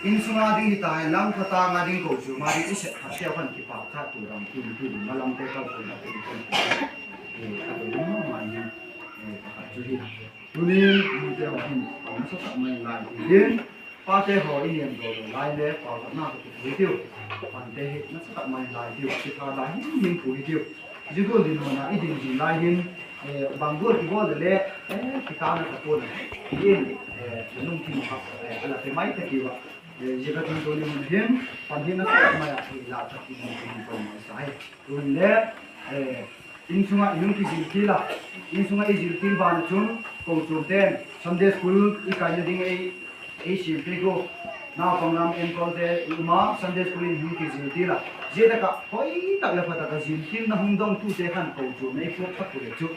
insung a ding hita hen lang, khawtâng a ding, kochuam a ding, i sep khat teu khan kipâk kha tu dam tu tu ding a lamte kalsuan a tu tu a doi ma ma in pakhat chu hi. Tunin Te haw hin pan nasa tak mai lai ti hin, pate haw i niam zaw lo lai le pauchapna ka ti tiu. Pante hi nasa tak mai lai tiu, ti tha lai hin hin pu hi tiu. Zia gual dinmun a i din zing lai hin, bang gual kibawl le le, kikâna ka pua'n a, ti in, lungthim kha a la pe mai ta tiu a. Zia ka tun tuni hun hin pan hi nasa tak mai a i la tak i din tiu, poimaw sa hi. Tun le, insung ah i hung kizil til a, insung ah i zil til ban ah chun, kochuamte'n Sunday school i kaina ding ei, ei siampiak ua, naupang lam enkawlte i um a, Sunday school in hung kizil til a, zia tak ah hoi tak leh pha tak ah zil tilna hung dongtute khan kochuam ei puak tak u leh chu,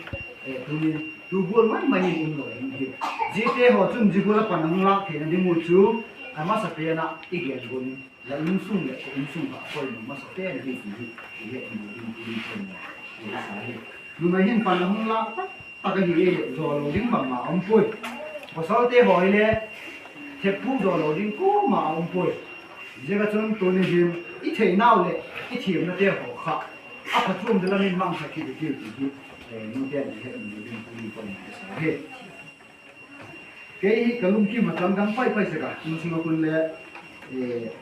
tuni tu gual mai mai in um lo ding hi. Ziate haw chun zia gual a pan a hung lâk theina ding u chu, a masapen ah i gen gual in, la insung leh ka insung kha poimaw masapen ahi ti hi i hetmil ding, i poimaw i sa hi. Numei hin pan a hung lâk tak tak ahi, zaw lo ding bangma um puai. Pasalte haw hile theppu zaw lo ding kuama a um puai. Ziak ah chun tuni hin i theinau leh i thiamnate haw kha a phachuam ding lam in mangsak kit i tiu ti hi, nute'n i hetmil ding, i poimaw i sa hi. Kei hi ka lungthim a changkang pai pai sek a, insung ah kun le,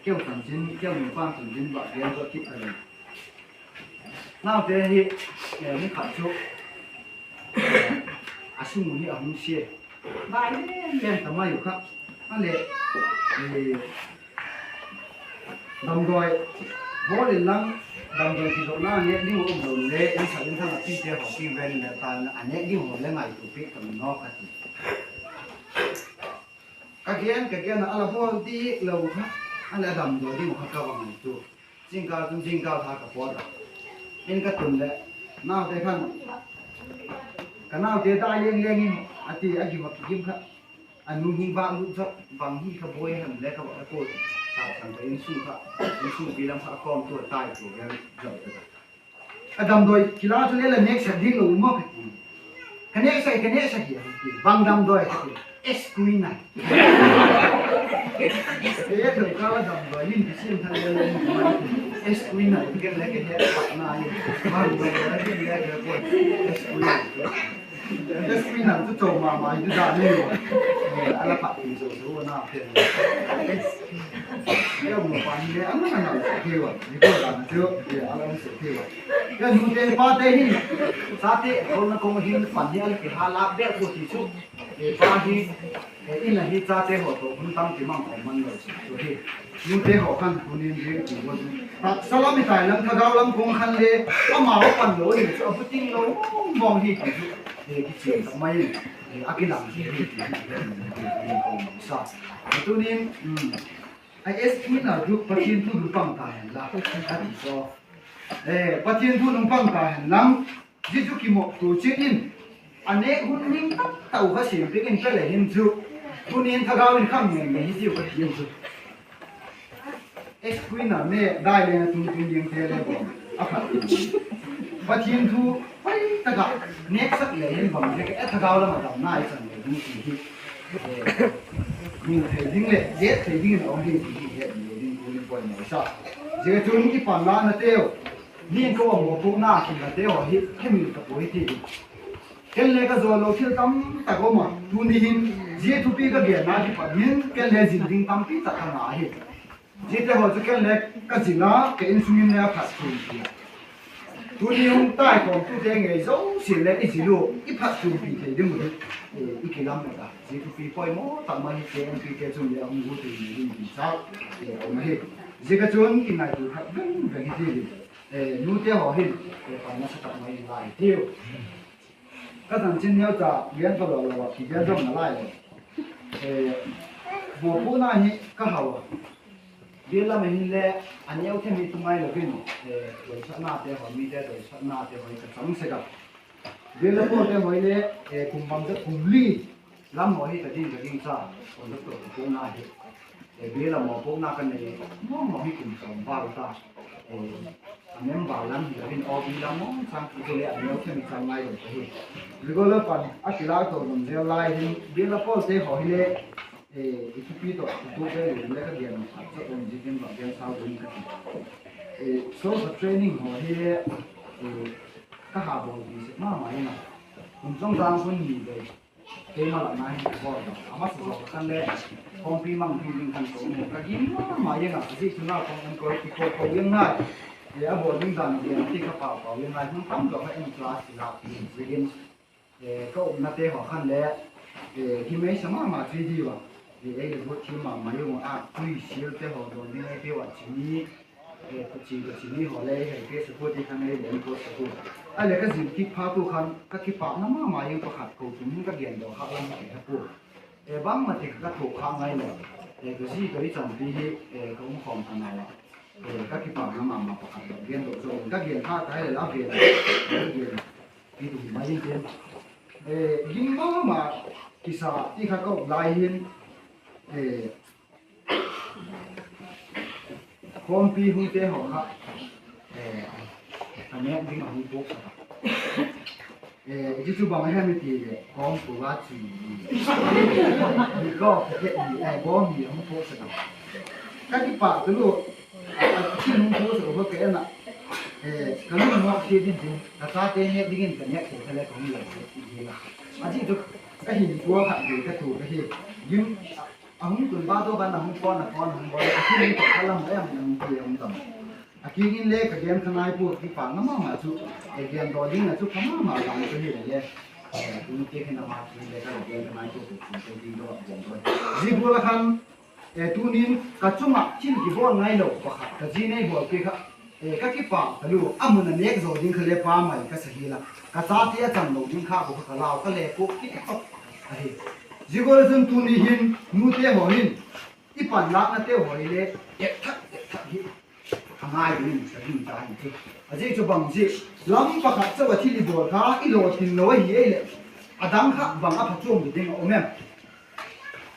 keu chanchin, keu nupa chanchin vak gen zaw kit ka leng. Naute hi, ni khat chu, a sung u hi a hung sia. Nai lem lem ta mai u kha. A leh, damdawi bawl inlang, damdawi kizopna nêk ding u um lo le, insung in thang a pite haw kiven le ta a nêk ding haw le ngaitua piak ta nawk ka ti. Ka gen, ka gen a, a la bawl dik lo kha, a leh a damdawi ding u kha ka va ngaitua. Zingkal chun zingkal tha ka pawt a, in ka tun leh, naute khan, ka naute dai leng leng in, a ti a gim a kigim kha, a nu hung vâk lut zaw, bang hi kha buai hem le ka va ka tua, ta chang ka insung kha, insung pi lam kha a kawmtu a tai tua gen zaw ka ta. A damdawi kila chu le la nêksak ding lo maw ka ti. Ka nêksak, ka nêksak hi a ti. Bang damdawi ka ti. Eskuina. Ka et lo kâl a damdawi in kisiam tha le lo, Eskuina ti ken le ka he patna hi. Bang damdawi a ti le ka ko, Eskuina. Eskuina chu chau ma ma hi chu da le lo. A la pat ti zo zo na pen. Keu nupa hile a na na na thei ua, ni ko dan chu, a la um se thei ua. Keu nute pate hin, chate kolna kong hin pan hi a la kihâl a bêk ua ti chu, pa hi, in a hi chate haw tawh hun tam ti mang khawm man lo chu hi. Nute haw khan tunin zia ti ua chu, taksa lam i tai lam, thagau lam kong khan le, amau pan lo hi chu a bu ting lo mawng hi ti chu, kichian tak mai in, a kilang hi ti, sa. Tunin, a Eskuina chu Pathian thu nung pang ta hen la, a ti zaw. Pathian thu nung pang ta hen lang, zia chu kimawktua chiat in, a nêk hun ning tak tak u kha siampiak in pe le hin chu, tunin thagau in kham ngei ngei hi tiu ka ti chu. Eskuina ne dai leng a tung tung dingte le bawl a phat. Pathian thu hoi tak ah nêksak le hin bang zia ka e thagau lam a damna i chan le ding ti hi, mu thei ding leh het thei dingin a um hi ti hi hetmil ding tunin poimaw sa. Zia chun i panlanateu, ni in ka um mawpuakna kinateu hi hemil ka puai ti hi. Ken le ka zawl lo thil tam tak um a, tuni hin zia thupi ka genna kipat hin ken le zil ding tampi tak ka ngah ahi. Ziate haw chu ken le ka zil a, ka insung in le a phatchuampi a. Tuni hung taikhawmtute ngei zosia le i zil ua, i phatchuampi thei ding uh hi, i kilamet a. Zia thupi poimaw tak mai hi K M P te chun le a hung guat thei ding ding chau, a um ahi. Ziak a chun kingaitua khat veng veng hi ti ding. Nute haw hin, pan nasa tak mai in la hi tiu. Ka chanchin neucha gen talo lo a, kigen zawm nalai lo. Mawpuakna hi ka hau a. Bial lam a hinle a neu thei mi tu ngai lo in, doisaknate haw, mite doisaknate haw ka chang sek a. Bial la pawlte haw le, kum bangzat kum li lam haw hi ka ding ka ding cha, conductor ka puakna hi. Bial a mawpuakna ka nei mawng mawng hi kum sawm val ta. A member lam hilo in O B lam mawng chang, tu le a neu thei mi chang ngai lo ka hi. Regular pan a kilâk to dam zel lai hin bial la pawlte haw hile, i thupi tawh i tu vel le ka gen khat cha um ziakin va gen sau ding ka ti. Social training haw hi ka ha bawlpi sek ma ma in a, kum chawng dang hun ni vei Keima lak nai hin ka bawl a, a masa zaw khan le, khawmpi mang ding ding khan ka um a, ka gim ma ma ing a, zia chu nau khawm an ko, i ko ko ing nai. E, a bawl ding dan gen ti kha pau pau ing nai, hun tam zaw kha en class i lak ding zia hin. E, ka umnate haw khan le, e, gim ei sa ma ma chu i diu a. E, ei le guat thim ma ma ing a, tui sialte haw dawn ding ei pia a chini, e, ka chi ka chini haw le, hei pia sa pua ti khan ei le guat sa pua. A le ka zil kit phat u khan ka kipâkna ma ma ing pakhat ko tum in ka gen daw kha lam ka he pua. E, bangma ti kha ka tuak kha ngai lo. E, ka zi ka i chanpi hi, e, ka um khawm kha ngai lo. E, ka kipâkna ma ma pakhat lo gen daw zo. Ka gen kha ka he le la gen. Ka gen. Ti tu mai hin tin. E, gim ma ma kisa ti kha ka um lai hin. E, khawmpi hungte haw kha, e, a nêk ding a hung puaksak a. E, zia chu bang hem i ti le, kawm pu a chi. Ni ko, ka ke ni, e, bawm ni a hung puaksak a. Ka kipâk ka lu, a, a, a chi hung puaksak a, ka en a. E, ka lu nuak thei ding ding, ka chate nêk dingin ka nêk thei kha le ka hung lau thei ti ding a. A zia chu ka hin tua khat ding ka tu ka hi. Gim, a, a hung tun ba daw ban a hung pawn a pawn a hung bawl a, a kiang in ka lam em em ti a hung tam. A kiang in le ka gen kha nai pua, kipâkna ma ma chu, e, gen daw ding a chu pha ma ma dang chu hi le le. E, tuni te khin a ma chu le ka gen kha nai pua, ka gen ding daw a gen daw. Zia gual a khan, e, tunin ka chung ah thil kibawl ngailo pakhat ka zi nei bawl pi kha, e, ka kipâk ka lu a, mun a nêk zaw ding kha le pa mai ka sa hial a, ka chate a chan lo ding kha kha ka lau ka le puak kit ahi. Zia gual a chun tuni hin nute haw hin i panlâknate haw hi le, et thak et thak hi a ngai dingin ka gingcha hi chu. A zia chu bang zia, lam pakhat chau a thil i bawl kha i lawtin lo ahi ei leh, a dang kha bang a phachuam ding a um em?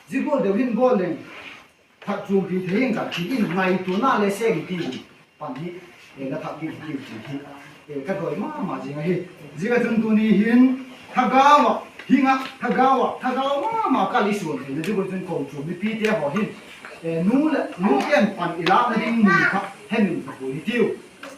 Zia gual deu hin bawl leng, phachuampi thei ing ka ti in ngaituana le seng ti in pan hi, e, la thak ding hi ti hi, e, ka doi ma ma zing ahi. Zia ka chun tuni hin thagau ah, hing ah thagau ah, thagau ma ma ka li suan theina zia ka chun kochuam mipite haw hin, e, nu leh nu ken pan i lâkna ding mun kha hemin ka pui hi tiu.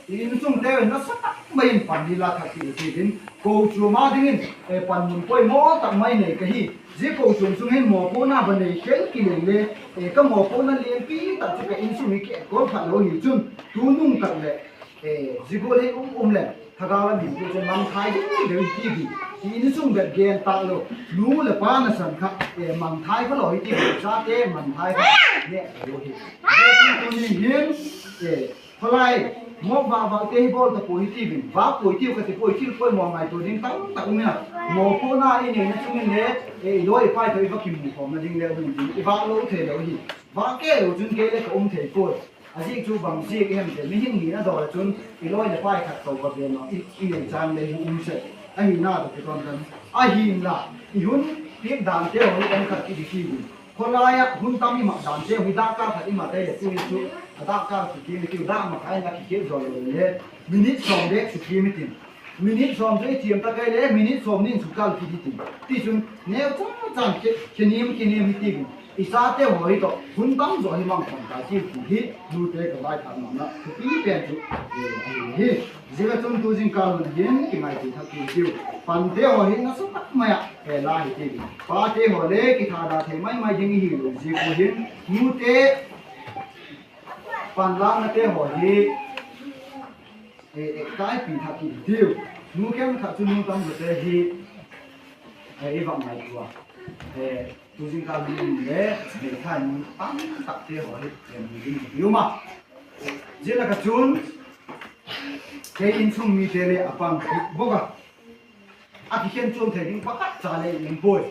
I insungte nasa tak mai in pan hi la thak ti hi tin, kochuam a dingin, e, panmun poimaw tak mai nei ka hi. Zia kochuam sung hin mawpuakna va nei khel kei leng le, e, ka mawpuakna lianpi tak chu ka insung hi kikol phat lo hi chun, tunung tak leh, e, zia gual hi um um leh thagau lam hin tu chun mangthai deu deu hi ti hi. I insung bep gen tak lo, nu leh pa nasan kha, e, mangthai kha lo hi ti hi, chate mangthai kha ne lo hi. Zia tuni hin, e, Khawlai, mawk vâk vâkte hi bawl ta pua hi tiu in, vâk puai tiu ka ti puai, thil poimaw ngaitua ding tam tak um in a. Mawpuakna i neina chung in le, e, i lawi i pai tawh i va kimukhawmna ding le um in, i vâk lo thei lo hi. Vâk kei lo chun kei le ka um thei puai. A ziak chu bang ziak i hem ti, mihing hina dawk ah chun i lawi leh pai khat tawh ka ven lo, i, i lei chang le i um sek. Ahina tawh kitawn kan. Ahinla, i hun piak dante haw hi kan khat i di ti in. Khawlai ah hun tam i mat dante hi dakkal khat i mat ei leh tu hi chu, a dakkal chu kim i tiu, dak makai in a kikhial zaw lo le, minute sawm bek chu kim i tin. Minute sawm chu i thiam tak ei le, minute sawmni in chu kal kit i tin. Tichun, neucha chan khe, khe niam, khe niam hi ti in. I chate haw hi tawh, hun tam zaw hi mang khawm ta ti ti hi, nute ka vaithâkna thupi pen chu, e, ahi hi. Zia ka chun tu zingkal hun hin kingaitua thak kit i tiu. Pante haw hi nasa tak mai ah, e, la hi ti in. Pate haw le kithada thei mai mai ding i hi lo ziak u hin, nute panlâknate haw hi, e, e, kaipi thak kit i tiu. Nu khenkhat chu nu tam zawte hi, e, i vak ngaitua. E, tu zingkal hun le, meithai nu tam takte haw hi, e, mu ding i um a. Zia lak ah chun, kei insung mite le a pang kit bawk a. A kikhen chuam thei ding pakhat cha le i um puai.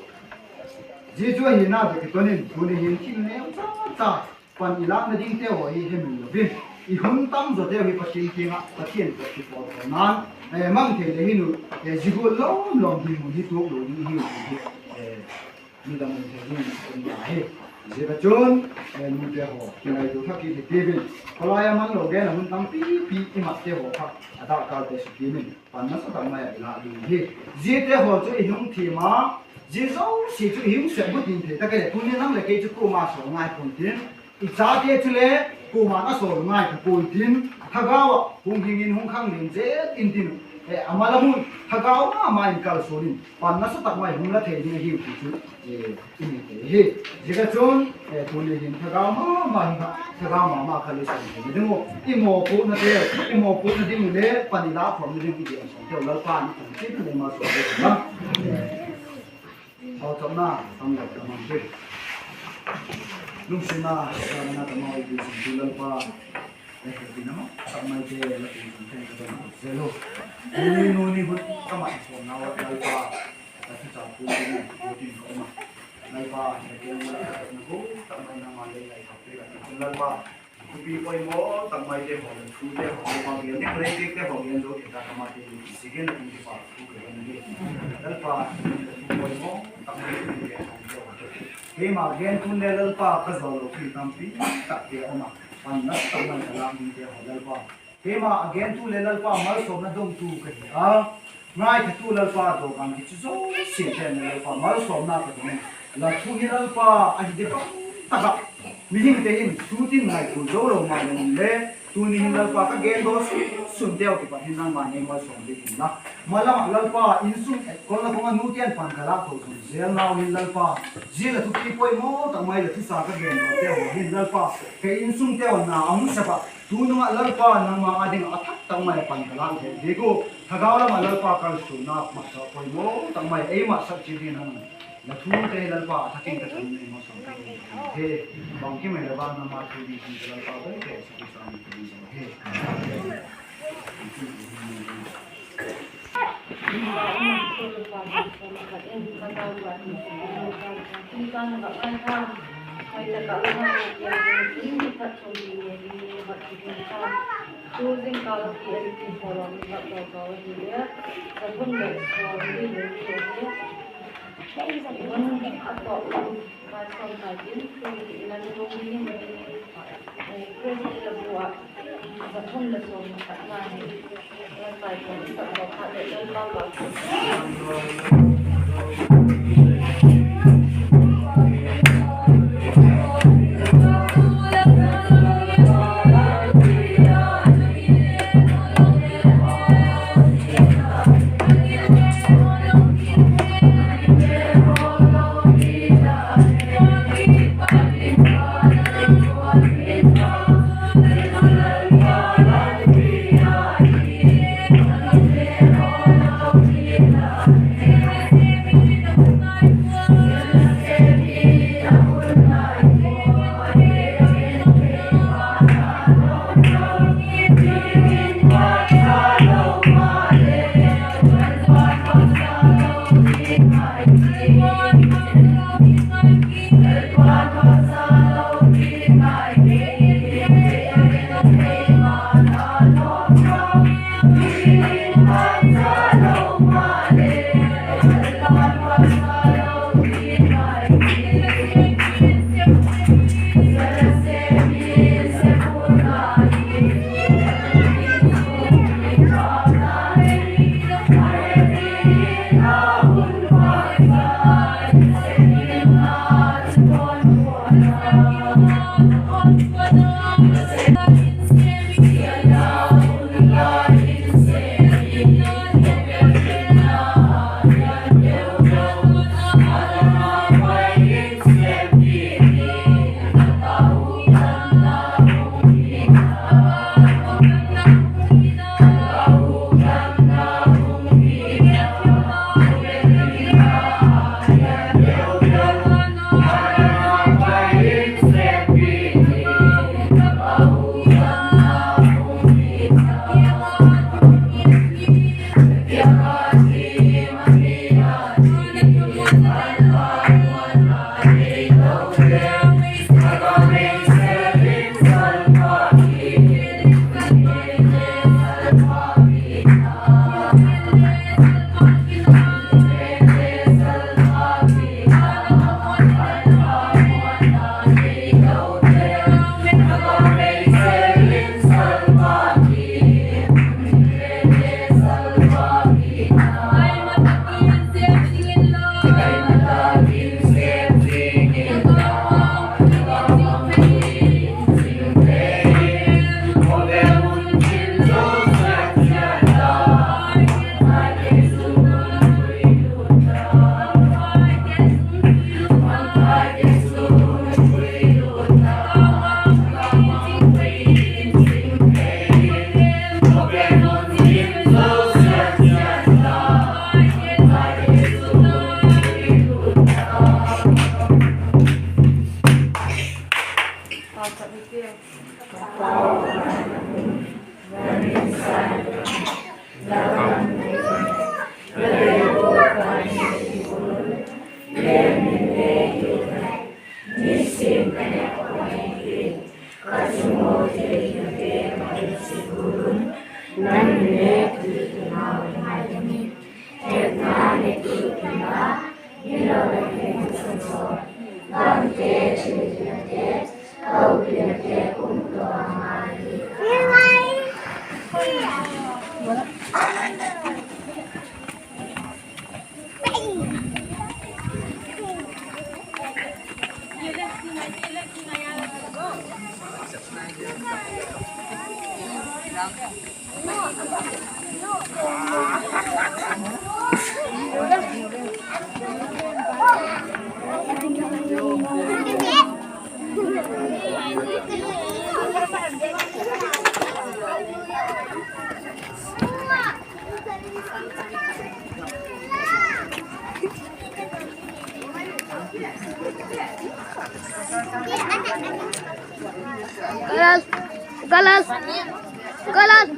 Zia chu ahina tawh kitawn in tuni hin thil neucha cha pan i lâkna dingte haw hi hemil lo in, i hun tam zawte hi Pathian kiang ah, Pathian tawh kipawlkhawmna'n, e, mang thei le hin u, e, zia gual lawm lawm dinmun hi tuak lo ding i hiu ti hi, e, midang um thei ding um ta hi. Zia ka chun, e, nute haw kingaitua thak kit i tiu in, khawlai a man lo gen a hun tampipi i matte haw kha, a dakkalte chu kim in, pan nasa tak mai ah i lâk ding hi. Ziate haw chu i hung thiam a, zia zosia chu i hung sep bu tin thei tak ei leh, tuni nang leh kei chu kuama sawl ngai pua'n tin, i chate chule kuama'n a sawl ngai ta pua'n tin, thagau ah hung hing in hung khang len zel intin, a malam un thagau ma ma in kalsuan in pan nasa tak mai hung la thei ding ahiu ti chu i mu thei hi. Ziaka chun tuni hin thagau ma ma hi kha, thagau ma ma kha lei san thei ding uh, i mawpuakna te, i mawpuakna ding le pan i la khawmna ding i gen sawm teu Lalpa'n i tung chiat in ei malsawm thei ding a. Pauchapna tam lo ka mang hi. Lungsiatna, ka na ka mau i ti sung tu Lalpa, la ka tina ma tak maite la tung sung thei ka don zel u. Tuni nuni hun ka mai sawm nau Lalpa, la thucha pu ni tin ka um a. Lalpa, la ke la ka na ko tak mai nangma le ngai thak te ka ti Lalpa. Thupi poimaw tak maite haw, thute haw, ma gen ni ka lei te haw gen zo ti ta ka ma te ni si gen na kum ti pa thu ka ni. Lalpa, thupi poimaw tak maite haw. Keima gen thun le Lalpa ka zo lo thil tampi tak te um a, pan nasa tak mai ka lak ding te haw Lalpa. Keima a gen thu le Lalpa malsawmna dong tu ka hi a. Ngai ka tu Lalpa, dawkan ki chu zosia ten Lalpa malsawmna ka dong. La thu hi Lalpa ahi di bang tak ah mihingte hin thu tin ngai tu zo lo ma le, tuni hin Lalpa ka gen daw sun teu kipat hin nangma'n ei malsawm ding in la. Malam ah Lalpa insung et kol na kong a nu ten pan ka lak tho zung zel nau hin Lalpa, zia la thupi poimaw tak mai la thusa ka gen daw teu hin Lalpa, ka insung teu na a hung sep a, tunung ah Lalpa nangma a ding a thak tak mai a pan ka lak tho ding u. Thagau lam ah Lalpa kalsuanna mat sa poimaw tak mai ei mat sak chiat ding nang la thute Lalpa a thak in ka chan nei ma sa hi. Bangkim ei la bang nangma thu ding hin Lalpa bai te sa ku sa ni hi. Galas, galas, galas.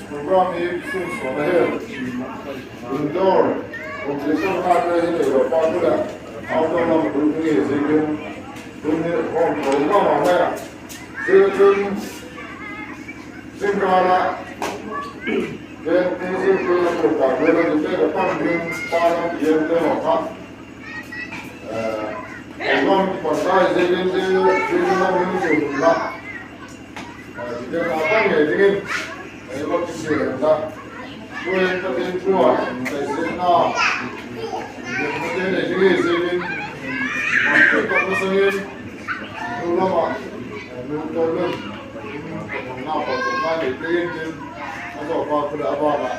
Program hi sung sawm a hin indoor competition khat hi nei lo pa khu leh outdoor lam lut ding hi ziakin, tuni hawm ko ma ma mai a. Ziakin zingkal a, ken ti zingkal a ko pa khu leh ti te ka pang ding pa lam ti en te lo kha. Eh, lam kipat tai ziakin, ziakin lam hin chu la. Eh, ti te ka pang ngai dingin, eh, lo ti se la. Tuin Pathian thu a, tai se na. Pathian nei ding hi ziakin, man tu ka masangin, tu lama, eh, nu to nun, ka pang na pa tu na nei dingin, a zo pa tu la ba la.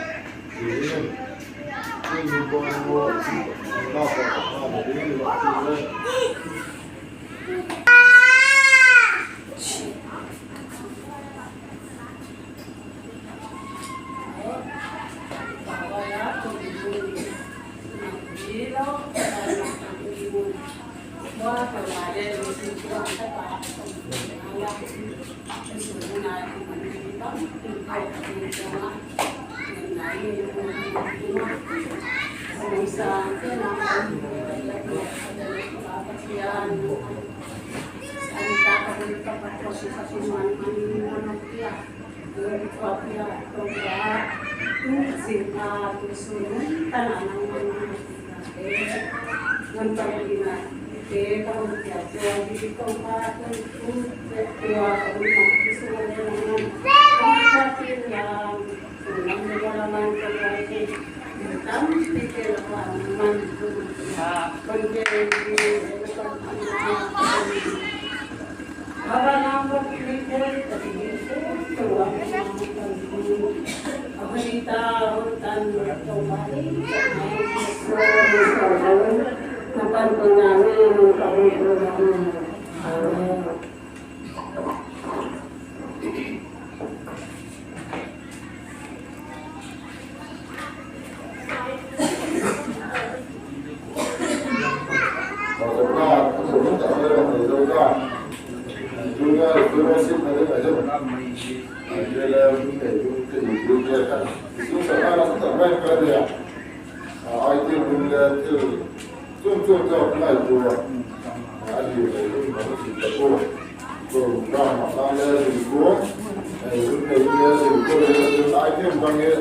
Ai ti mun le thil chun chun chau ngai tua. A di le chun ba si ta tua. Ko ram ma ta le di tua. Ai le di tua le ai ti bang e.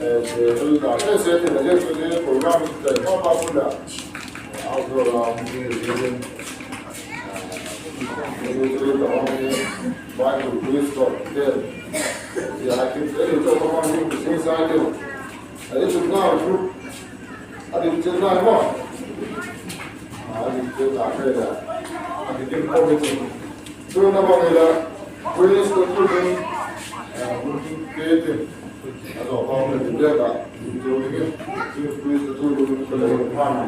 Eh, se hul ta se se ti le se le program ta pa pa pu la. Au do la ni ni. Ni tu ta ni. Ba tu please go. Te. Ya ki te to ko ma ni si sa ke. A dik chutna chu, a dik chutna maw? A dik chutna kha la, a dik chutna committee. Tuna bang ila, police ko tu ding, eh, booking ke tin. A zo pa le ding le ka, tu ding ke, tu police ko tu ding ko le ma na.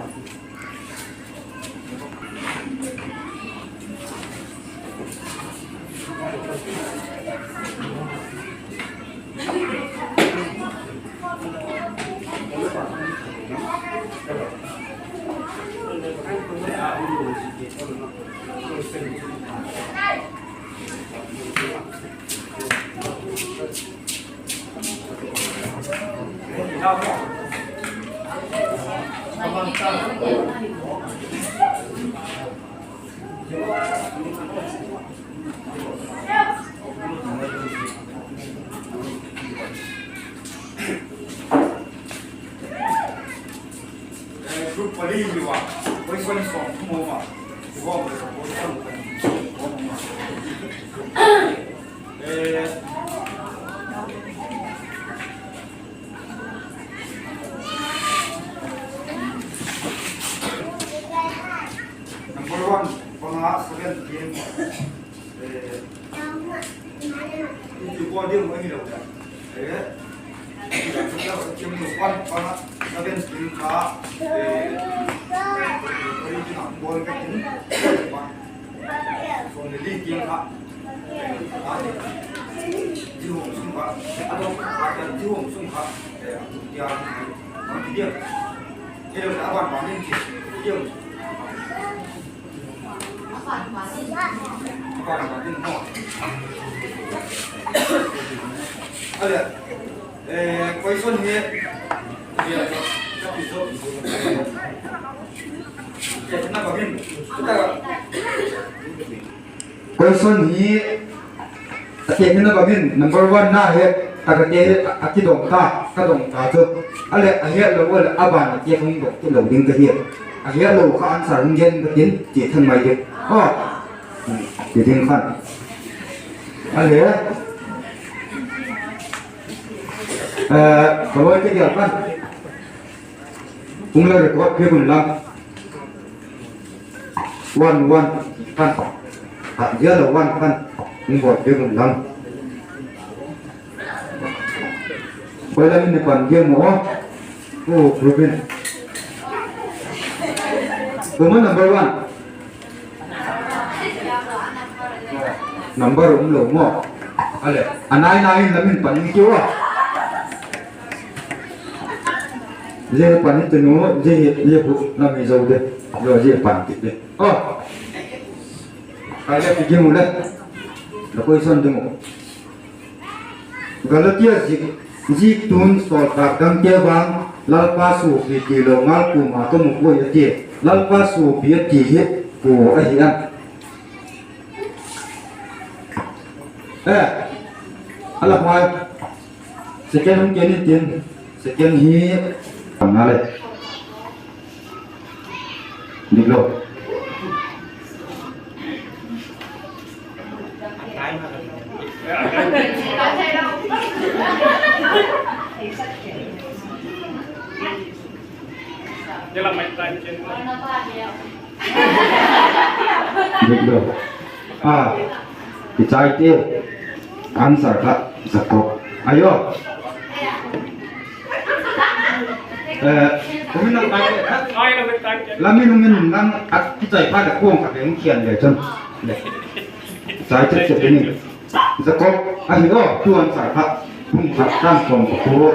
Eh, group pali hi ua, position sawm thum um a. Position sawm thum um a. Eh, number one, panga seven, team. Eh, i ti pawh ding ahi lo le. Eh, number one, panga seven, team kha, eh, original ball ka tin. Sawm le li tiang kha, eh, ti hum sung kha, a dawk kha, ti hum sung kha, eh, a tum tia, a ti dia. Kei lo a ban ban in ti dia. A ban ban in maw. A le, eh, question hi, dia, ka ti zo. Question hi a tekna bang in number one na het tak a te a kidong ta, ka dong ta chu. A le a het lo a le a ban a te hung dong ti lo ding ka hi. A het lo kha answer hung gen ka tin ti than mai ding. Aw. Ti ding khan. A le, eh, ka loi te gel khan. Hung la record piak un lang. One, one, khan. Hat zia la one khan. Hung bawl piak un lang. Koi la min ne pan dia mo. Oh, Rubin. Tuma number one. Number um lo maw. A le, a nai nai in la min pan in kiu a. Zia pan in tunu, zia hi, zia bu, la mi zo de. Zo zia pan kit de. Oh. A le, ki mu le. La question ding u. Galatia zik, zik tun sawltak dangte vang, Lalpa suapi ti lo ngal kuama ka mu puai a ti. Lalpa suapi a ti hi kua ahi am? Eh, a la mai. Second hung ken in tin. Second hi. Pang na le. Dik lo. Dik lo. A, kichai te. Answer kha Jakob. Ayo. Eh, kumin nang kai. Lamin nung in nang a kichai pha da kuang kha beng khian le chun. Chai chet chet ni. Jakob ahi aw, tu answer kha. Hung kha tan kom ko.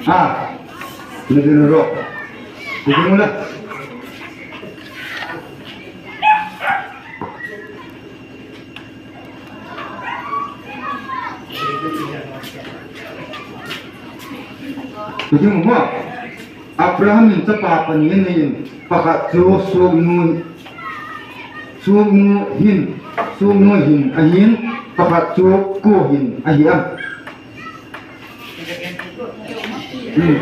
A, ni din ro. Ni din la. Ti ding maw? Abraham in chapa pani a nei in, pakhat chu suaknu, suaknu hin, suaknu hin ahi'n, pakhat chu kua hin ahi am? Hmm.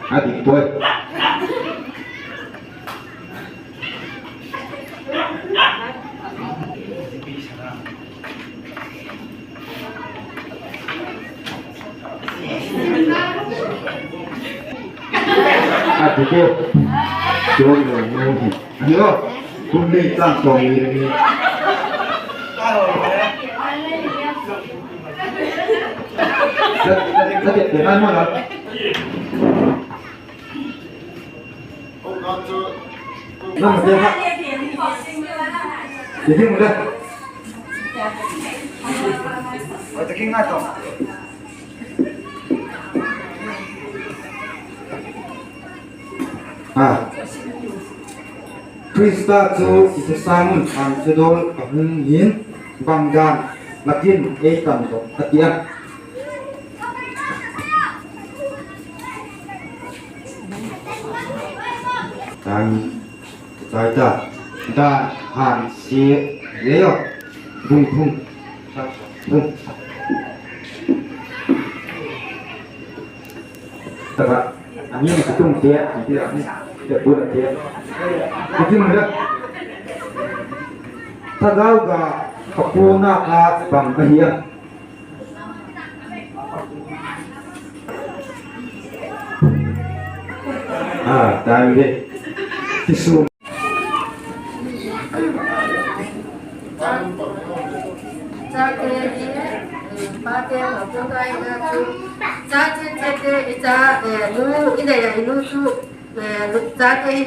A dik puai. A ti ke. Chuan lo mu hi. Ani lo. Kum ni tang tong ni ni. Ka, ka, ka te te mai mo la. Nang te ha. Ti ding le. Oi, ta king nga to. A. Khrista chu i thasâng un thangthu dawl a hung hin bangdan lakin ei tangdok a ti a. Tang, tai ta, dan han sia, le yo, bung thum, bung. Taba, ani ni tung te, ani te, ani te bu na te. Ti mu da. Thagau ga, ka pu na ka bang ka hi a. A, tai de. Ti su. Chate hi, eh, pate mawpuakna hi na chu. Cha chin chate, i cha, eh, nu, i nei a i nu chu, eh, chate hi,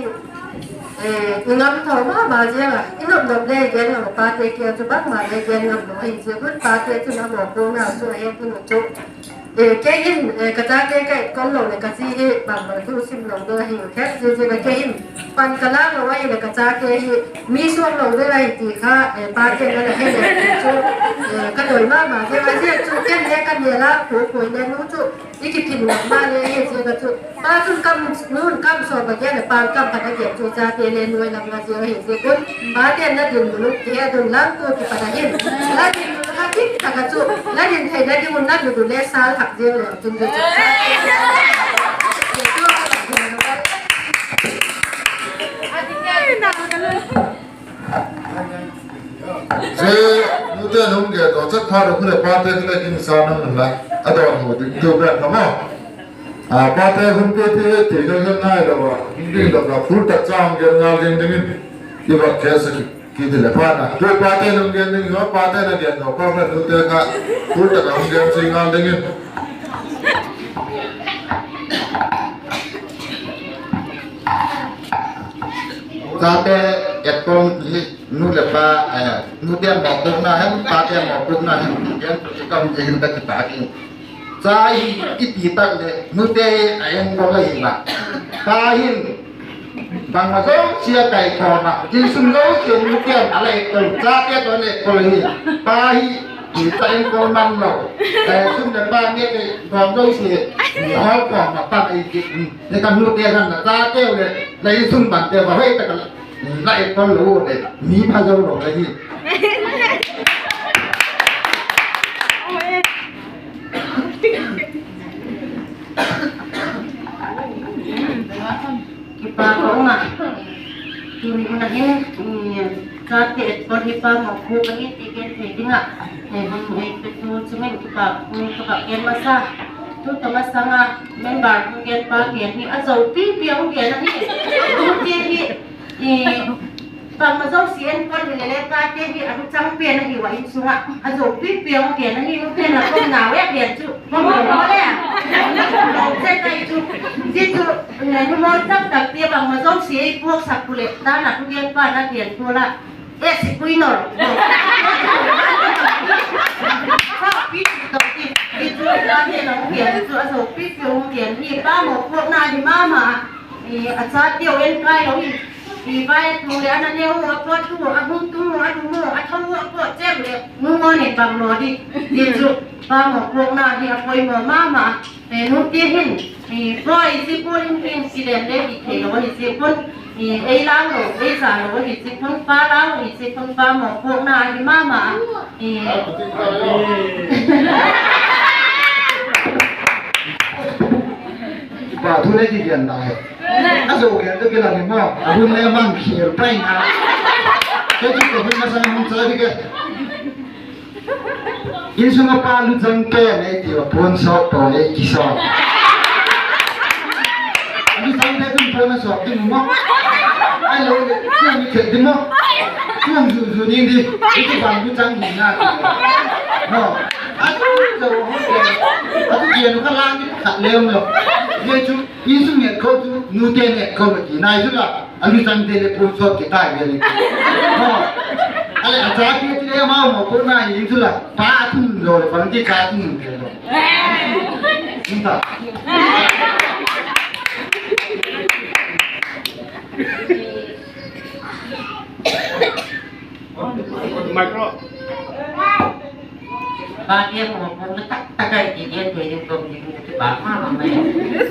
eh, i ngam tho ma ma ziang a, i nop nop le gen ngam pate kia chu bangma le gen ngam lo, ahi ziak un pate chun a mawpuakna chu a en tu chu. Eh, kei hin, eh, ka chate ka etkol lo leh ka zi hi bangma thu sim lo ding ahi u khet, zia zia ka kei hin pan ka lak lo ahileh ka chate hi mi suak lo ding ahi ti kha, eh, pate na la he le chu, eh, ka doi ma ma zia, a zia chu ken le ka ne la khu khu le nu chu i kiphin lo ma le hi zia ka chu. Pa chun kam nun kam sawm a gen leh pa kam khat a gen chu chate le nuai lam la zia hi zia kun. Pate na din mun u ki he dun lang tu kipat a hin. La din mun u ha dik tak a chu. La din theina ding un na dun le sal thak zia le chun chu. Zia nute nung ge to chat pha ro khu le pate khu le kin sa nang la. A don ho ding tu bek ka ma. A, pate hun pe ti ti ka ngai lo a. Ding lo ka phur tak chang gen ngal ding ding in. I va ke sa ki, ki ti le pa na. Tu pate lung gen ding lo, pate na gen lo, pa na tu te ka phur tak a hung gen chi ngal ding in. Chate etkol hi nu le pa, eh, nu te mawpuakna hem, pate mawpuakna hem, gen tu kam je hin ta ki ta ki. Cha hi i ti tak le, nute a enkol ahi la. Pa hin, bangma zosia kai khawm a, zing sung zosia nute a la enkol, chate tawh a la enkol hi. Pa hi, i cha enkol man lo. Kai sung le pa nge kai khawm zosia, i hawm khawm a pan ahi ti. Ni kan nute kan na chate le, la i sung bante va hoi tak a la. La enkol lo le, mi pha zo lo la hi. Kipak ka um a. Tuni hun a hin, chate enkol hi pa mawpuak ka hi ti gen thei ding a. Hei hun hei pe tu chungin kipak, kipak gen masa. Tuta masang a member hung gen pa gen hi a zo pipi a hung gen ahi. Tute hi, i, bangma zosia en pon hile le tate hi a luchang pen ahi ua insung ah. A zo pipi a hung gen ahi, nu pen la kom na we gen chu. Kom lo le. Lo che tai chu. Ti chu, eh, nu mo tak tak ti bangma zosia i puaksak pule. Ta na hung gen pa na gen pula. E si pui nor. Pi ti to ti, ti chu pa te nong gen chu a zo pi ti hung gen hi pa mawpuakna hi ma ma. I a cha teu en kai lo hi. I vai tu le ana neu a pot tu a hung tu a tu mu a thau a pot che le nu mo ne bang lo di. Ti chu pa mawpuakna hi a poimaw ma ma. E, nu ti hin, e, poi si pun in hin si len le hi thei lo hi si pun, e, ei lau lo, ei za lo hi si pun, pa lau hi si pun, pa mawpuakna hi ma ma, e. Pa thu le ti gen da he. A zo gen to ke la ni ma, a hun le mang khial pai na. Ke ti ko hun ma sa hun sa di ke. Insung a pa luchang pen ei ti a puan sawk tawh ei kisawk. Luchang pen puan a sawk ding maw? Ai lo le, puan mi khet ding maw? Puan zu zu ding di, i ti bang luchang ding na. No. A tu zo ho ke. A tu ke nu ka lang ni khat le lo. Ye chu, insung nget ko chu, nu te nget ko ti nai chu la. A luchang te le puan sawk ke tai ve le. Ho. A le a cha ke ti le ma mo ko na in chu la. Pa thun lo le bang ti cha thun ke lo. Ni ta. Micro. Pa ti a mawpuakna tak tak a i ti gen thei ding tawm ding kipak ma ma mai.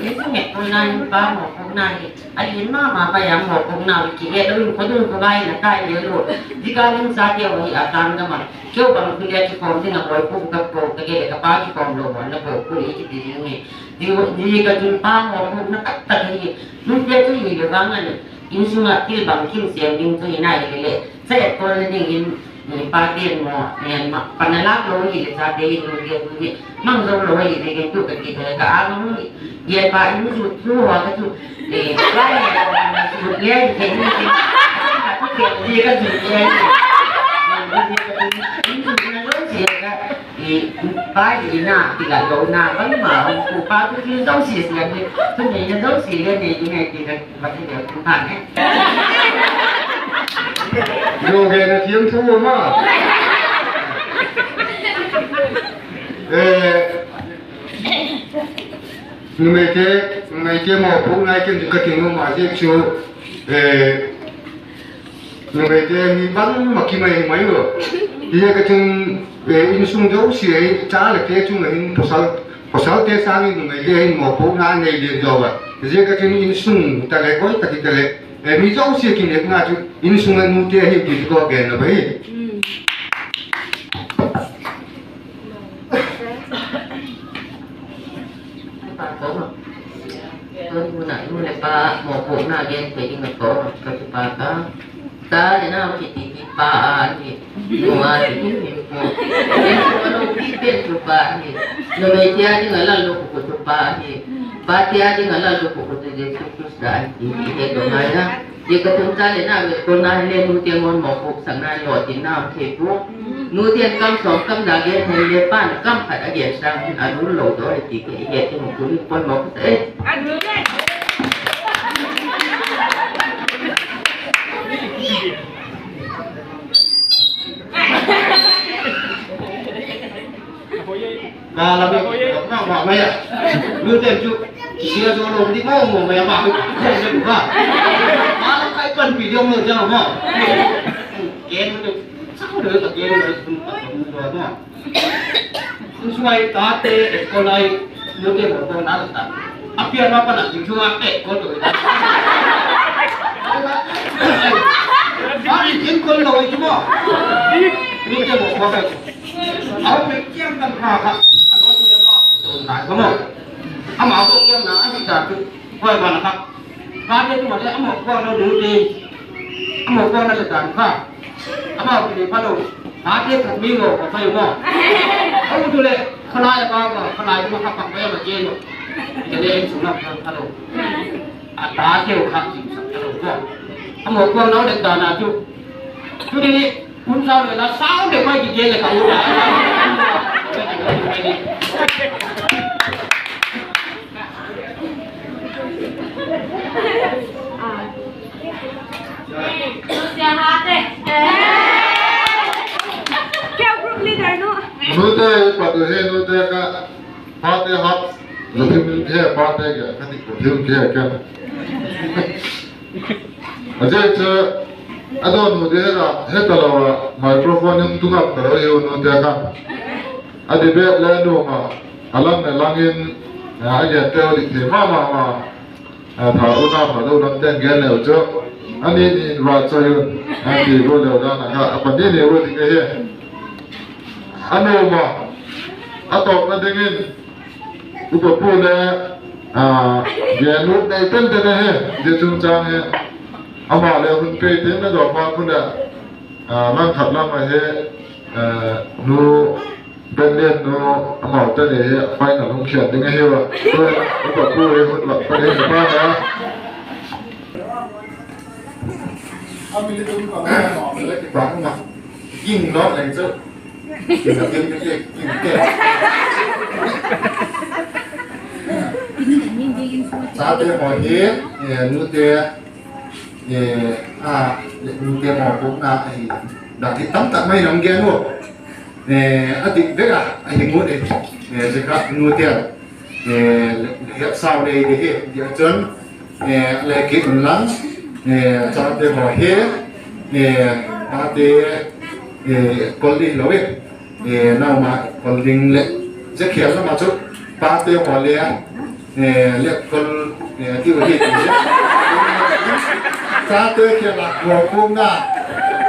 Insung nget ko na in pa mawpuakna hi. A lian ma ma mai a mawpuakna hi ki he lo in ko dung ko vai na kai le lo. Zia ka lungsa ti a hi a tang da ma. Keu bang khu le kikhawm ding a boi khu ka ko ka ke le ka pa kikhawm lo ma na ko khu i ki ti ding hi. Zia, zia ka ding pa mawpuakna tak tak hi. Nun te chu hi le vang a ni. Insung a thil bang kim siam ding chu hi nai le le. Sa et ko le ding in. Ni pa ti maw, ni ma, pan a lak lo hi le chate hi, nu ti a tu hi, mang zo lo hi le, gen tu ka ti ka, ka a mang hi, gen pa in zu tu wa ka tu, eh, pa ni, zu le, ke ni, ke, ka tu ke, ni ka zu le, ni, ni ka tu, in zu na lo si ka, eh, pa ni na, ti ka lo na, bang ma, ku pa tu ki zo si si ni, tu ni na zo si le, ni, ni, ni, ti ka. Zo gen a thiam thu ma. Eh, numeite, numeite mawpuakna i ken ka ti nu ma ziak chu, eh, numeite ni bangma kimai mai lo. Hi ka tin, eh, insung zosia hi cha le te chung a hin pasal, pasalte sâng in numeite hin mawpuakna nei le zo a. Ziak a tin insung ta le koi ta ki ta le, eh, mi zosia kinepna chu insung a nute hi ti ko gen lo ba hi. Tun hun a nu le pa mawpuakna gen thei ding a ko ka kipak a. Ta le nau kiti hi pa a ni. Nu a ti hi hi ko. Insung a lo pi pen chu pa hi. Numei te a ding a la lo ko chu pa hi. Pa te a ding a la lo ko chu Jesu Khrista hi ti hi he to ngai na. Zia ka tun cha le na ve ko na le nu te ngon mawpuak sak na lo ti na thei ko. Nu te kam sawm kam da gen thei le pa na kam khat a gen sang a lu lo do ti ke he ti mo ko ni pon mawpuak e. Ka la mi, ma, ma, ma ya. Lu ten chu, sia zo lo di ma, ma, ma ya, ma, ma, ma. Ma la kai pan pi diam lo ja ma. Ken ma chu, sa ko lo ka ken ma, ma, ma. Insung a i tate, ko lai, nu te mawpuakna ta. A pian ma pa na, insung a te, ko to. A i ken ko lo i mo. Nu te mawpuakna. A hung pe chiang tam kha kha. A lo tu ya ba. Tu nai ko mo. Ama ko ko na a di ta tu. Ko ba na kha. Ka te tu ma le ama ko na nu te. Ama ko na le ta kha. Ama ko le pa lo. Ka te ta mi lo ko pa yo mo. Ko tu le. Khalai a ba ba, khalai a ba kha pak ba ma ke lo. Ke le in sung na kha lo. A ta keu kha jing sa lo ko. A mo ko lo de ta na chu. Chu ni kun sa le la sa de mai ki ke le ka u la. Nute pat u he, nute ka pate hat, lo thim he pate ka, ka ti ko thim ke ka. A je chu, a dawnu di he la, he ta lo a, microphone in tung ap ta lo hi u nute ka. A di bek le nu ma, a lang le lang in, a gente u di thei ma ma ma. A, tha u na tha do lam ten gen leu chu. A ni ni va choi un. A ti go leu dan a kha, a pani ni u ding ahi. A nu ma, a tawpna dingin, upa pu le, a, gen u nei ten ten ahi. Zia chungchâng hi. Ama le hun pei ten na dawk ma khu le, a, lang khat lam ahi, a, nu Daniel nu, amau te ni hi final hung khian ding ahi ua. Upa pu hi hun va pan in pa na. Ging lo leng chu. Ging lo, ging, ging, ging, ging. Chate haw hi, eh, nute, eh, a, nute mawpuakna ahi. Dak hi tam tak mai nang gen u. Eh, a dik vek a, a hi ngut e. Eh, zia kha nute, eh, le, le hep sau dei dei hi, zia chun, eh, le kit un lang, eh, chate haw hi, eh, pate, eh, kol ding lo e, eh, nau ma kol ding le, zia khial lam ah chu, pate haw le, Eh, le kol, eh, ti u hi ti. Chate khel a mawpuakna,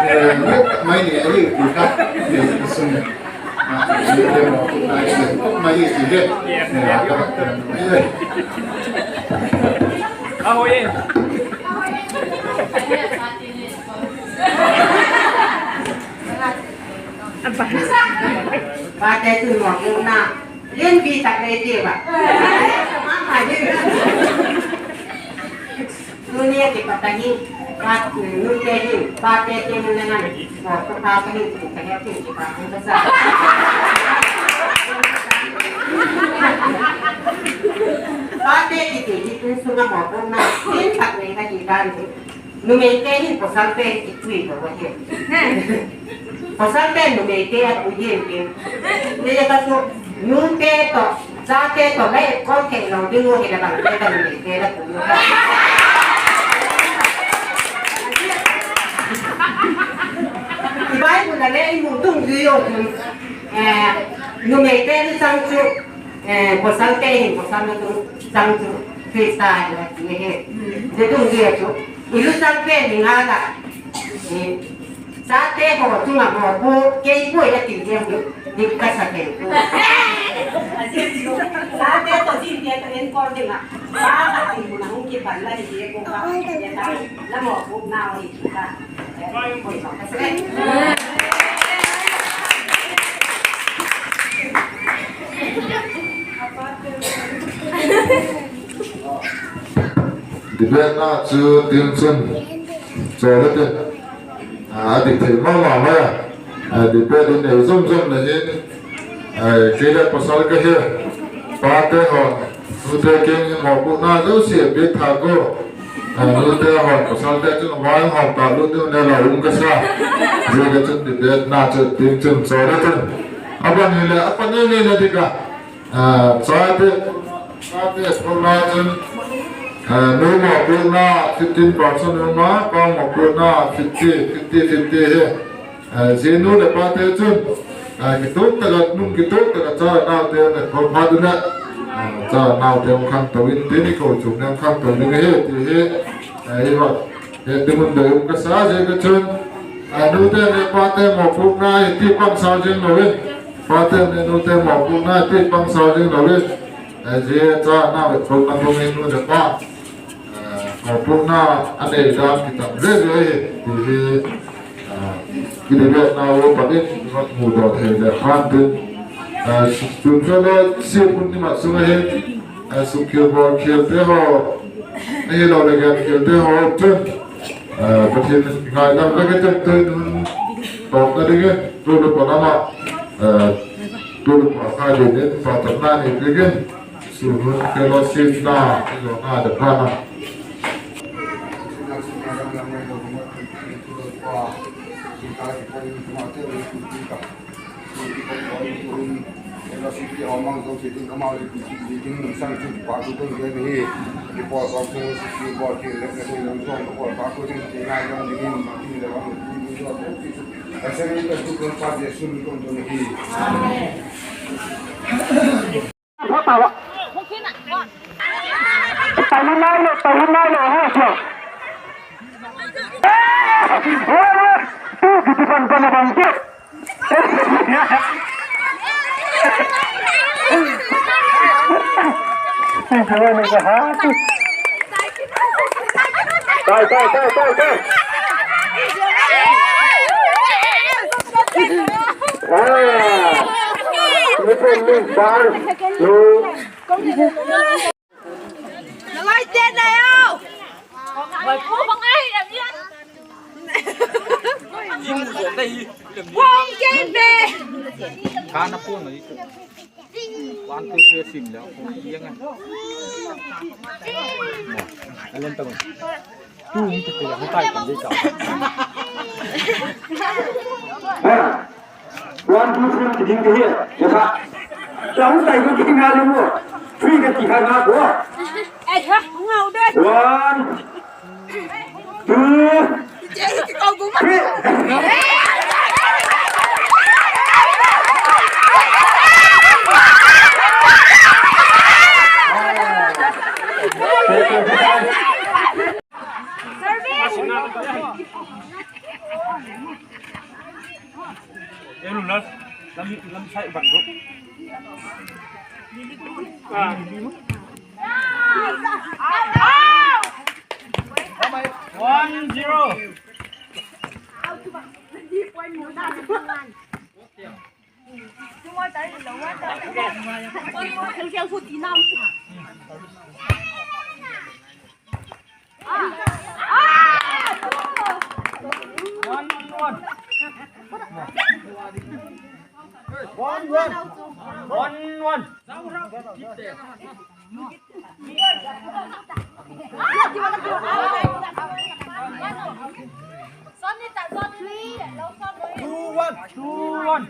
eh, le mai ni ahi ti kha, eh, sum. Ah, le mawpuakna, eh, mai ti he. Eh, ka, eh, a hoi e. Pate tu mawpuakna. Len pi tak le ti ba. Tuni a kipat a hin, pa, nute hin, pate te mun le ngan, mawpuakna ka hin, ka he tin kipat ka sa. Pate kiti hi tu sung a mawpuakna, tin tak le ka hi dan hi. Numeite hin pawsalte hi kitui lo ahi. Pawsalte numeite a tui hi. Ni le ka chu nute tawh, chate tawh le kol thei lo ding u hi le bang te ka numeite la tui u. I Bible a le i mu tung di u. Eh, numeite ni chang chu, eh, pawsalte hin pawsal na tung chang chu Khrista hi la ti hi. Zia tung di chu. I lu chang pen ni nga la. Chate haw chung a mawpuak kei puai a ti diam hi, dik ka sa thei pua. Chate tawh zin te tawh enkol ding a, pa khat in mun a hung kipan la hi ti ko ka, la mawpuakna hi ti ka. Debate na chu tin chun, chaw le tin. A, a dik thei ma ma mai a. A, debate in ei zom zom le hin, a, kei le pasal ka hi. Pate haw, nute kiang in mawpuakna zosia biak tha ko. A, nute haw, pasalte chun vai haw ta lut ding le la um ka sa. Zia ka chun debate na chu tin chun chaw le tin. A ban hi le, a pan ni ni le dik a. A, chate, chate pawlna chun, a, nu mawpuakna fifteen percent um a, pa mawpuakna fifty, fifty, fifty hi. A, zia nu le pate chun, a, kituak tak a, nung kituak tak a cha naute le kol phat u le, a, cha naute um khang to in tin i ko chung le um khang to ding ahi ti hi, a, i va. He ti mun dei um ka sa zia ka chun, a, nute le pate mawpuakna hi ti pang sau zing lo in, pate le nute mawpuakna hi ti pang sau zing lo in, a, zia cha nau le kol na tung in nu le pa, a, mawpuakna a nei dan kitam ve ve hi ti hi, a, i debate na u pan in va mu daw thei le khan tin. Tun fellow siapun ni ma sung ahi, suk khial bawl khialte haw, ahiloleh gen khialte haw chun, Pathian ngaidam vek i chun tu'n hun tawpna dingin tulupa lam ah, tulupa kha dingin pauchapna nei dingin, sun hun fellowship na i zawna ding kha na. One, two, three, ti ding ka hi. Ka kha. Ka hung tai ko ki nga le mo. Three ka ti kha nga ko. One, two, three. One zero. One one. One one. One one. Two one. Two one.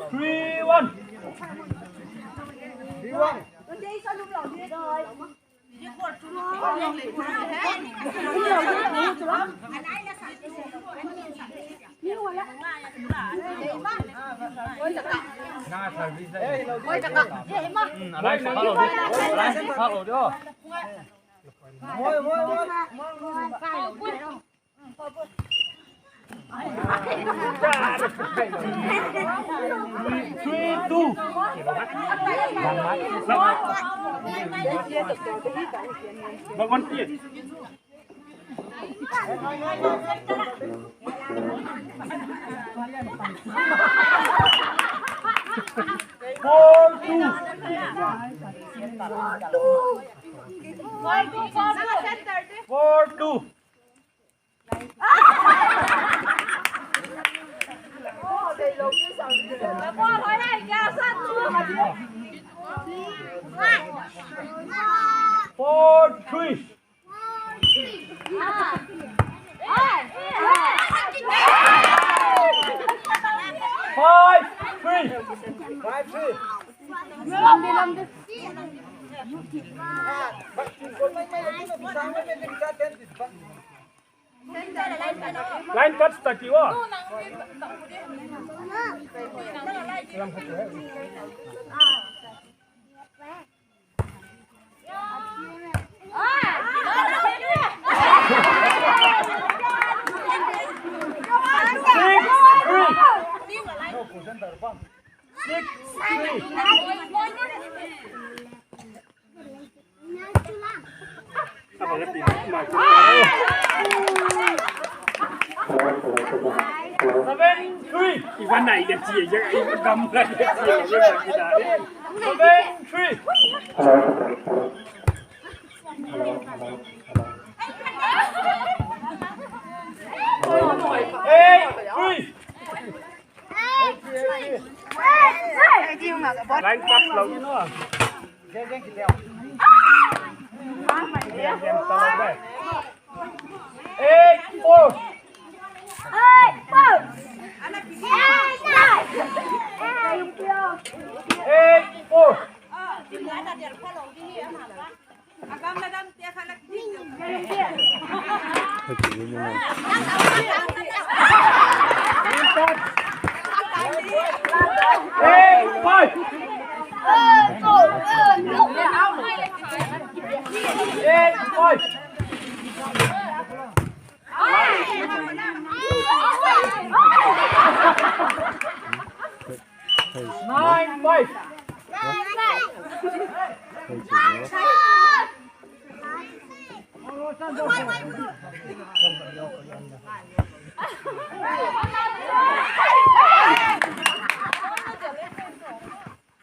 Three one. Three one. Three two. Four two. Four two. Four three. Five three. Five three. Line cut start ti wa. Six three. Six three. Seven three. Ivan nai de chi, ivan gam la de chi. Seven three. Eight three. Line pass lo. Eight four. Eight four. Eight five. Eight five. Nine five.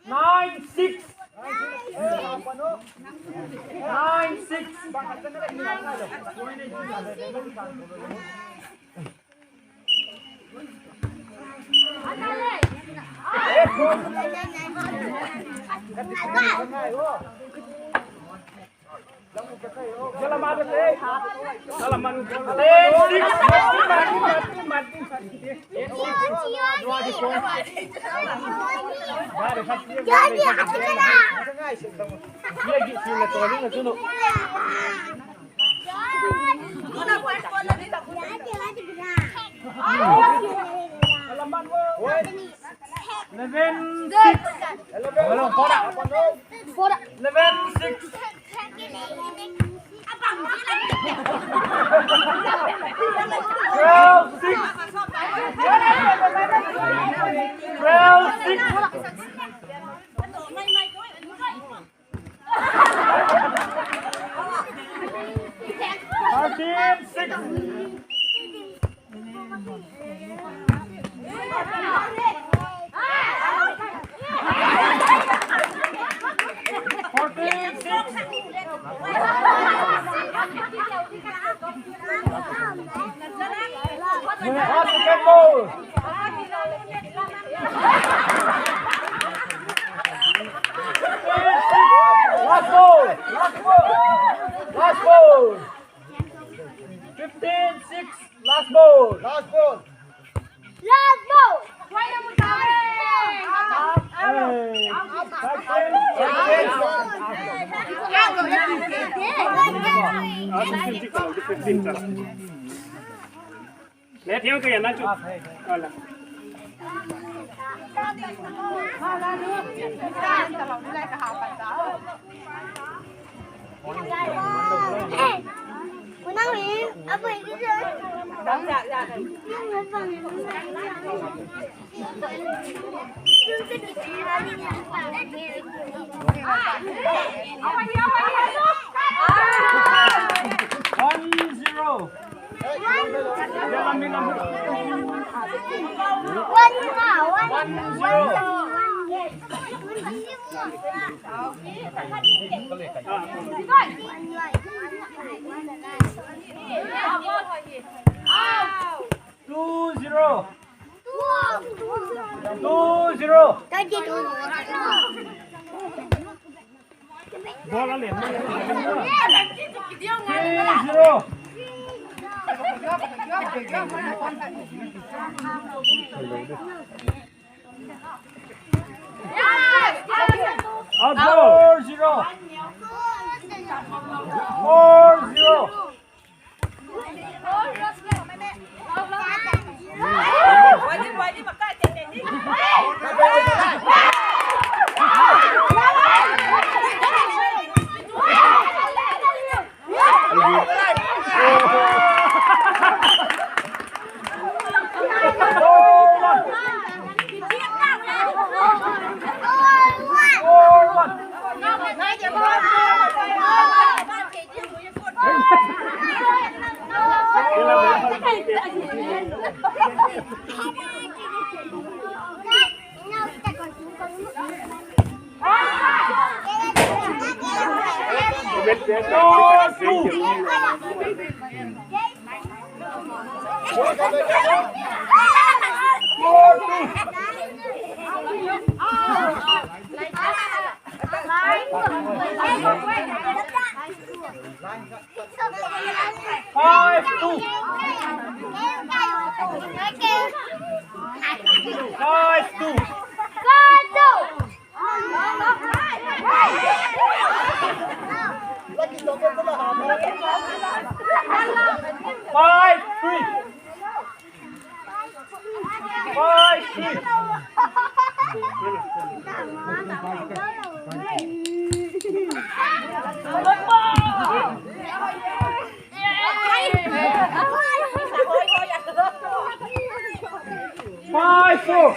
Nine six. Nine six. Eleven six. Eleven six. Twelve six. Twelve six. Thirteen six. Fourteen six. Last second ball. Last ball. Last ball. Last ball. Fifteen six. Last ball. Last ball. Last ball. Hey. Fifteen. Fifteen. Leh thiang ka yan na chu. Ala. One zero. One zero. Two zero. Two zero. Ball a len. Three zero. Out ball. Four zero. Four zero. Four two. Four two. Five two. Five two. Five three. Five three. Five four.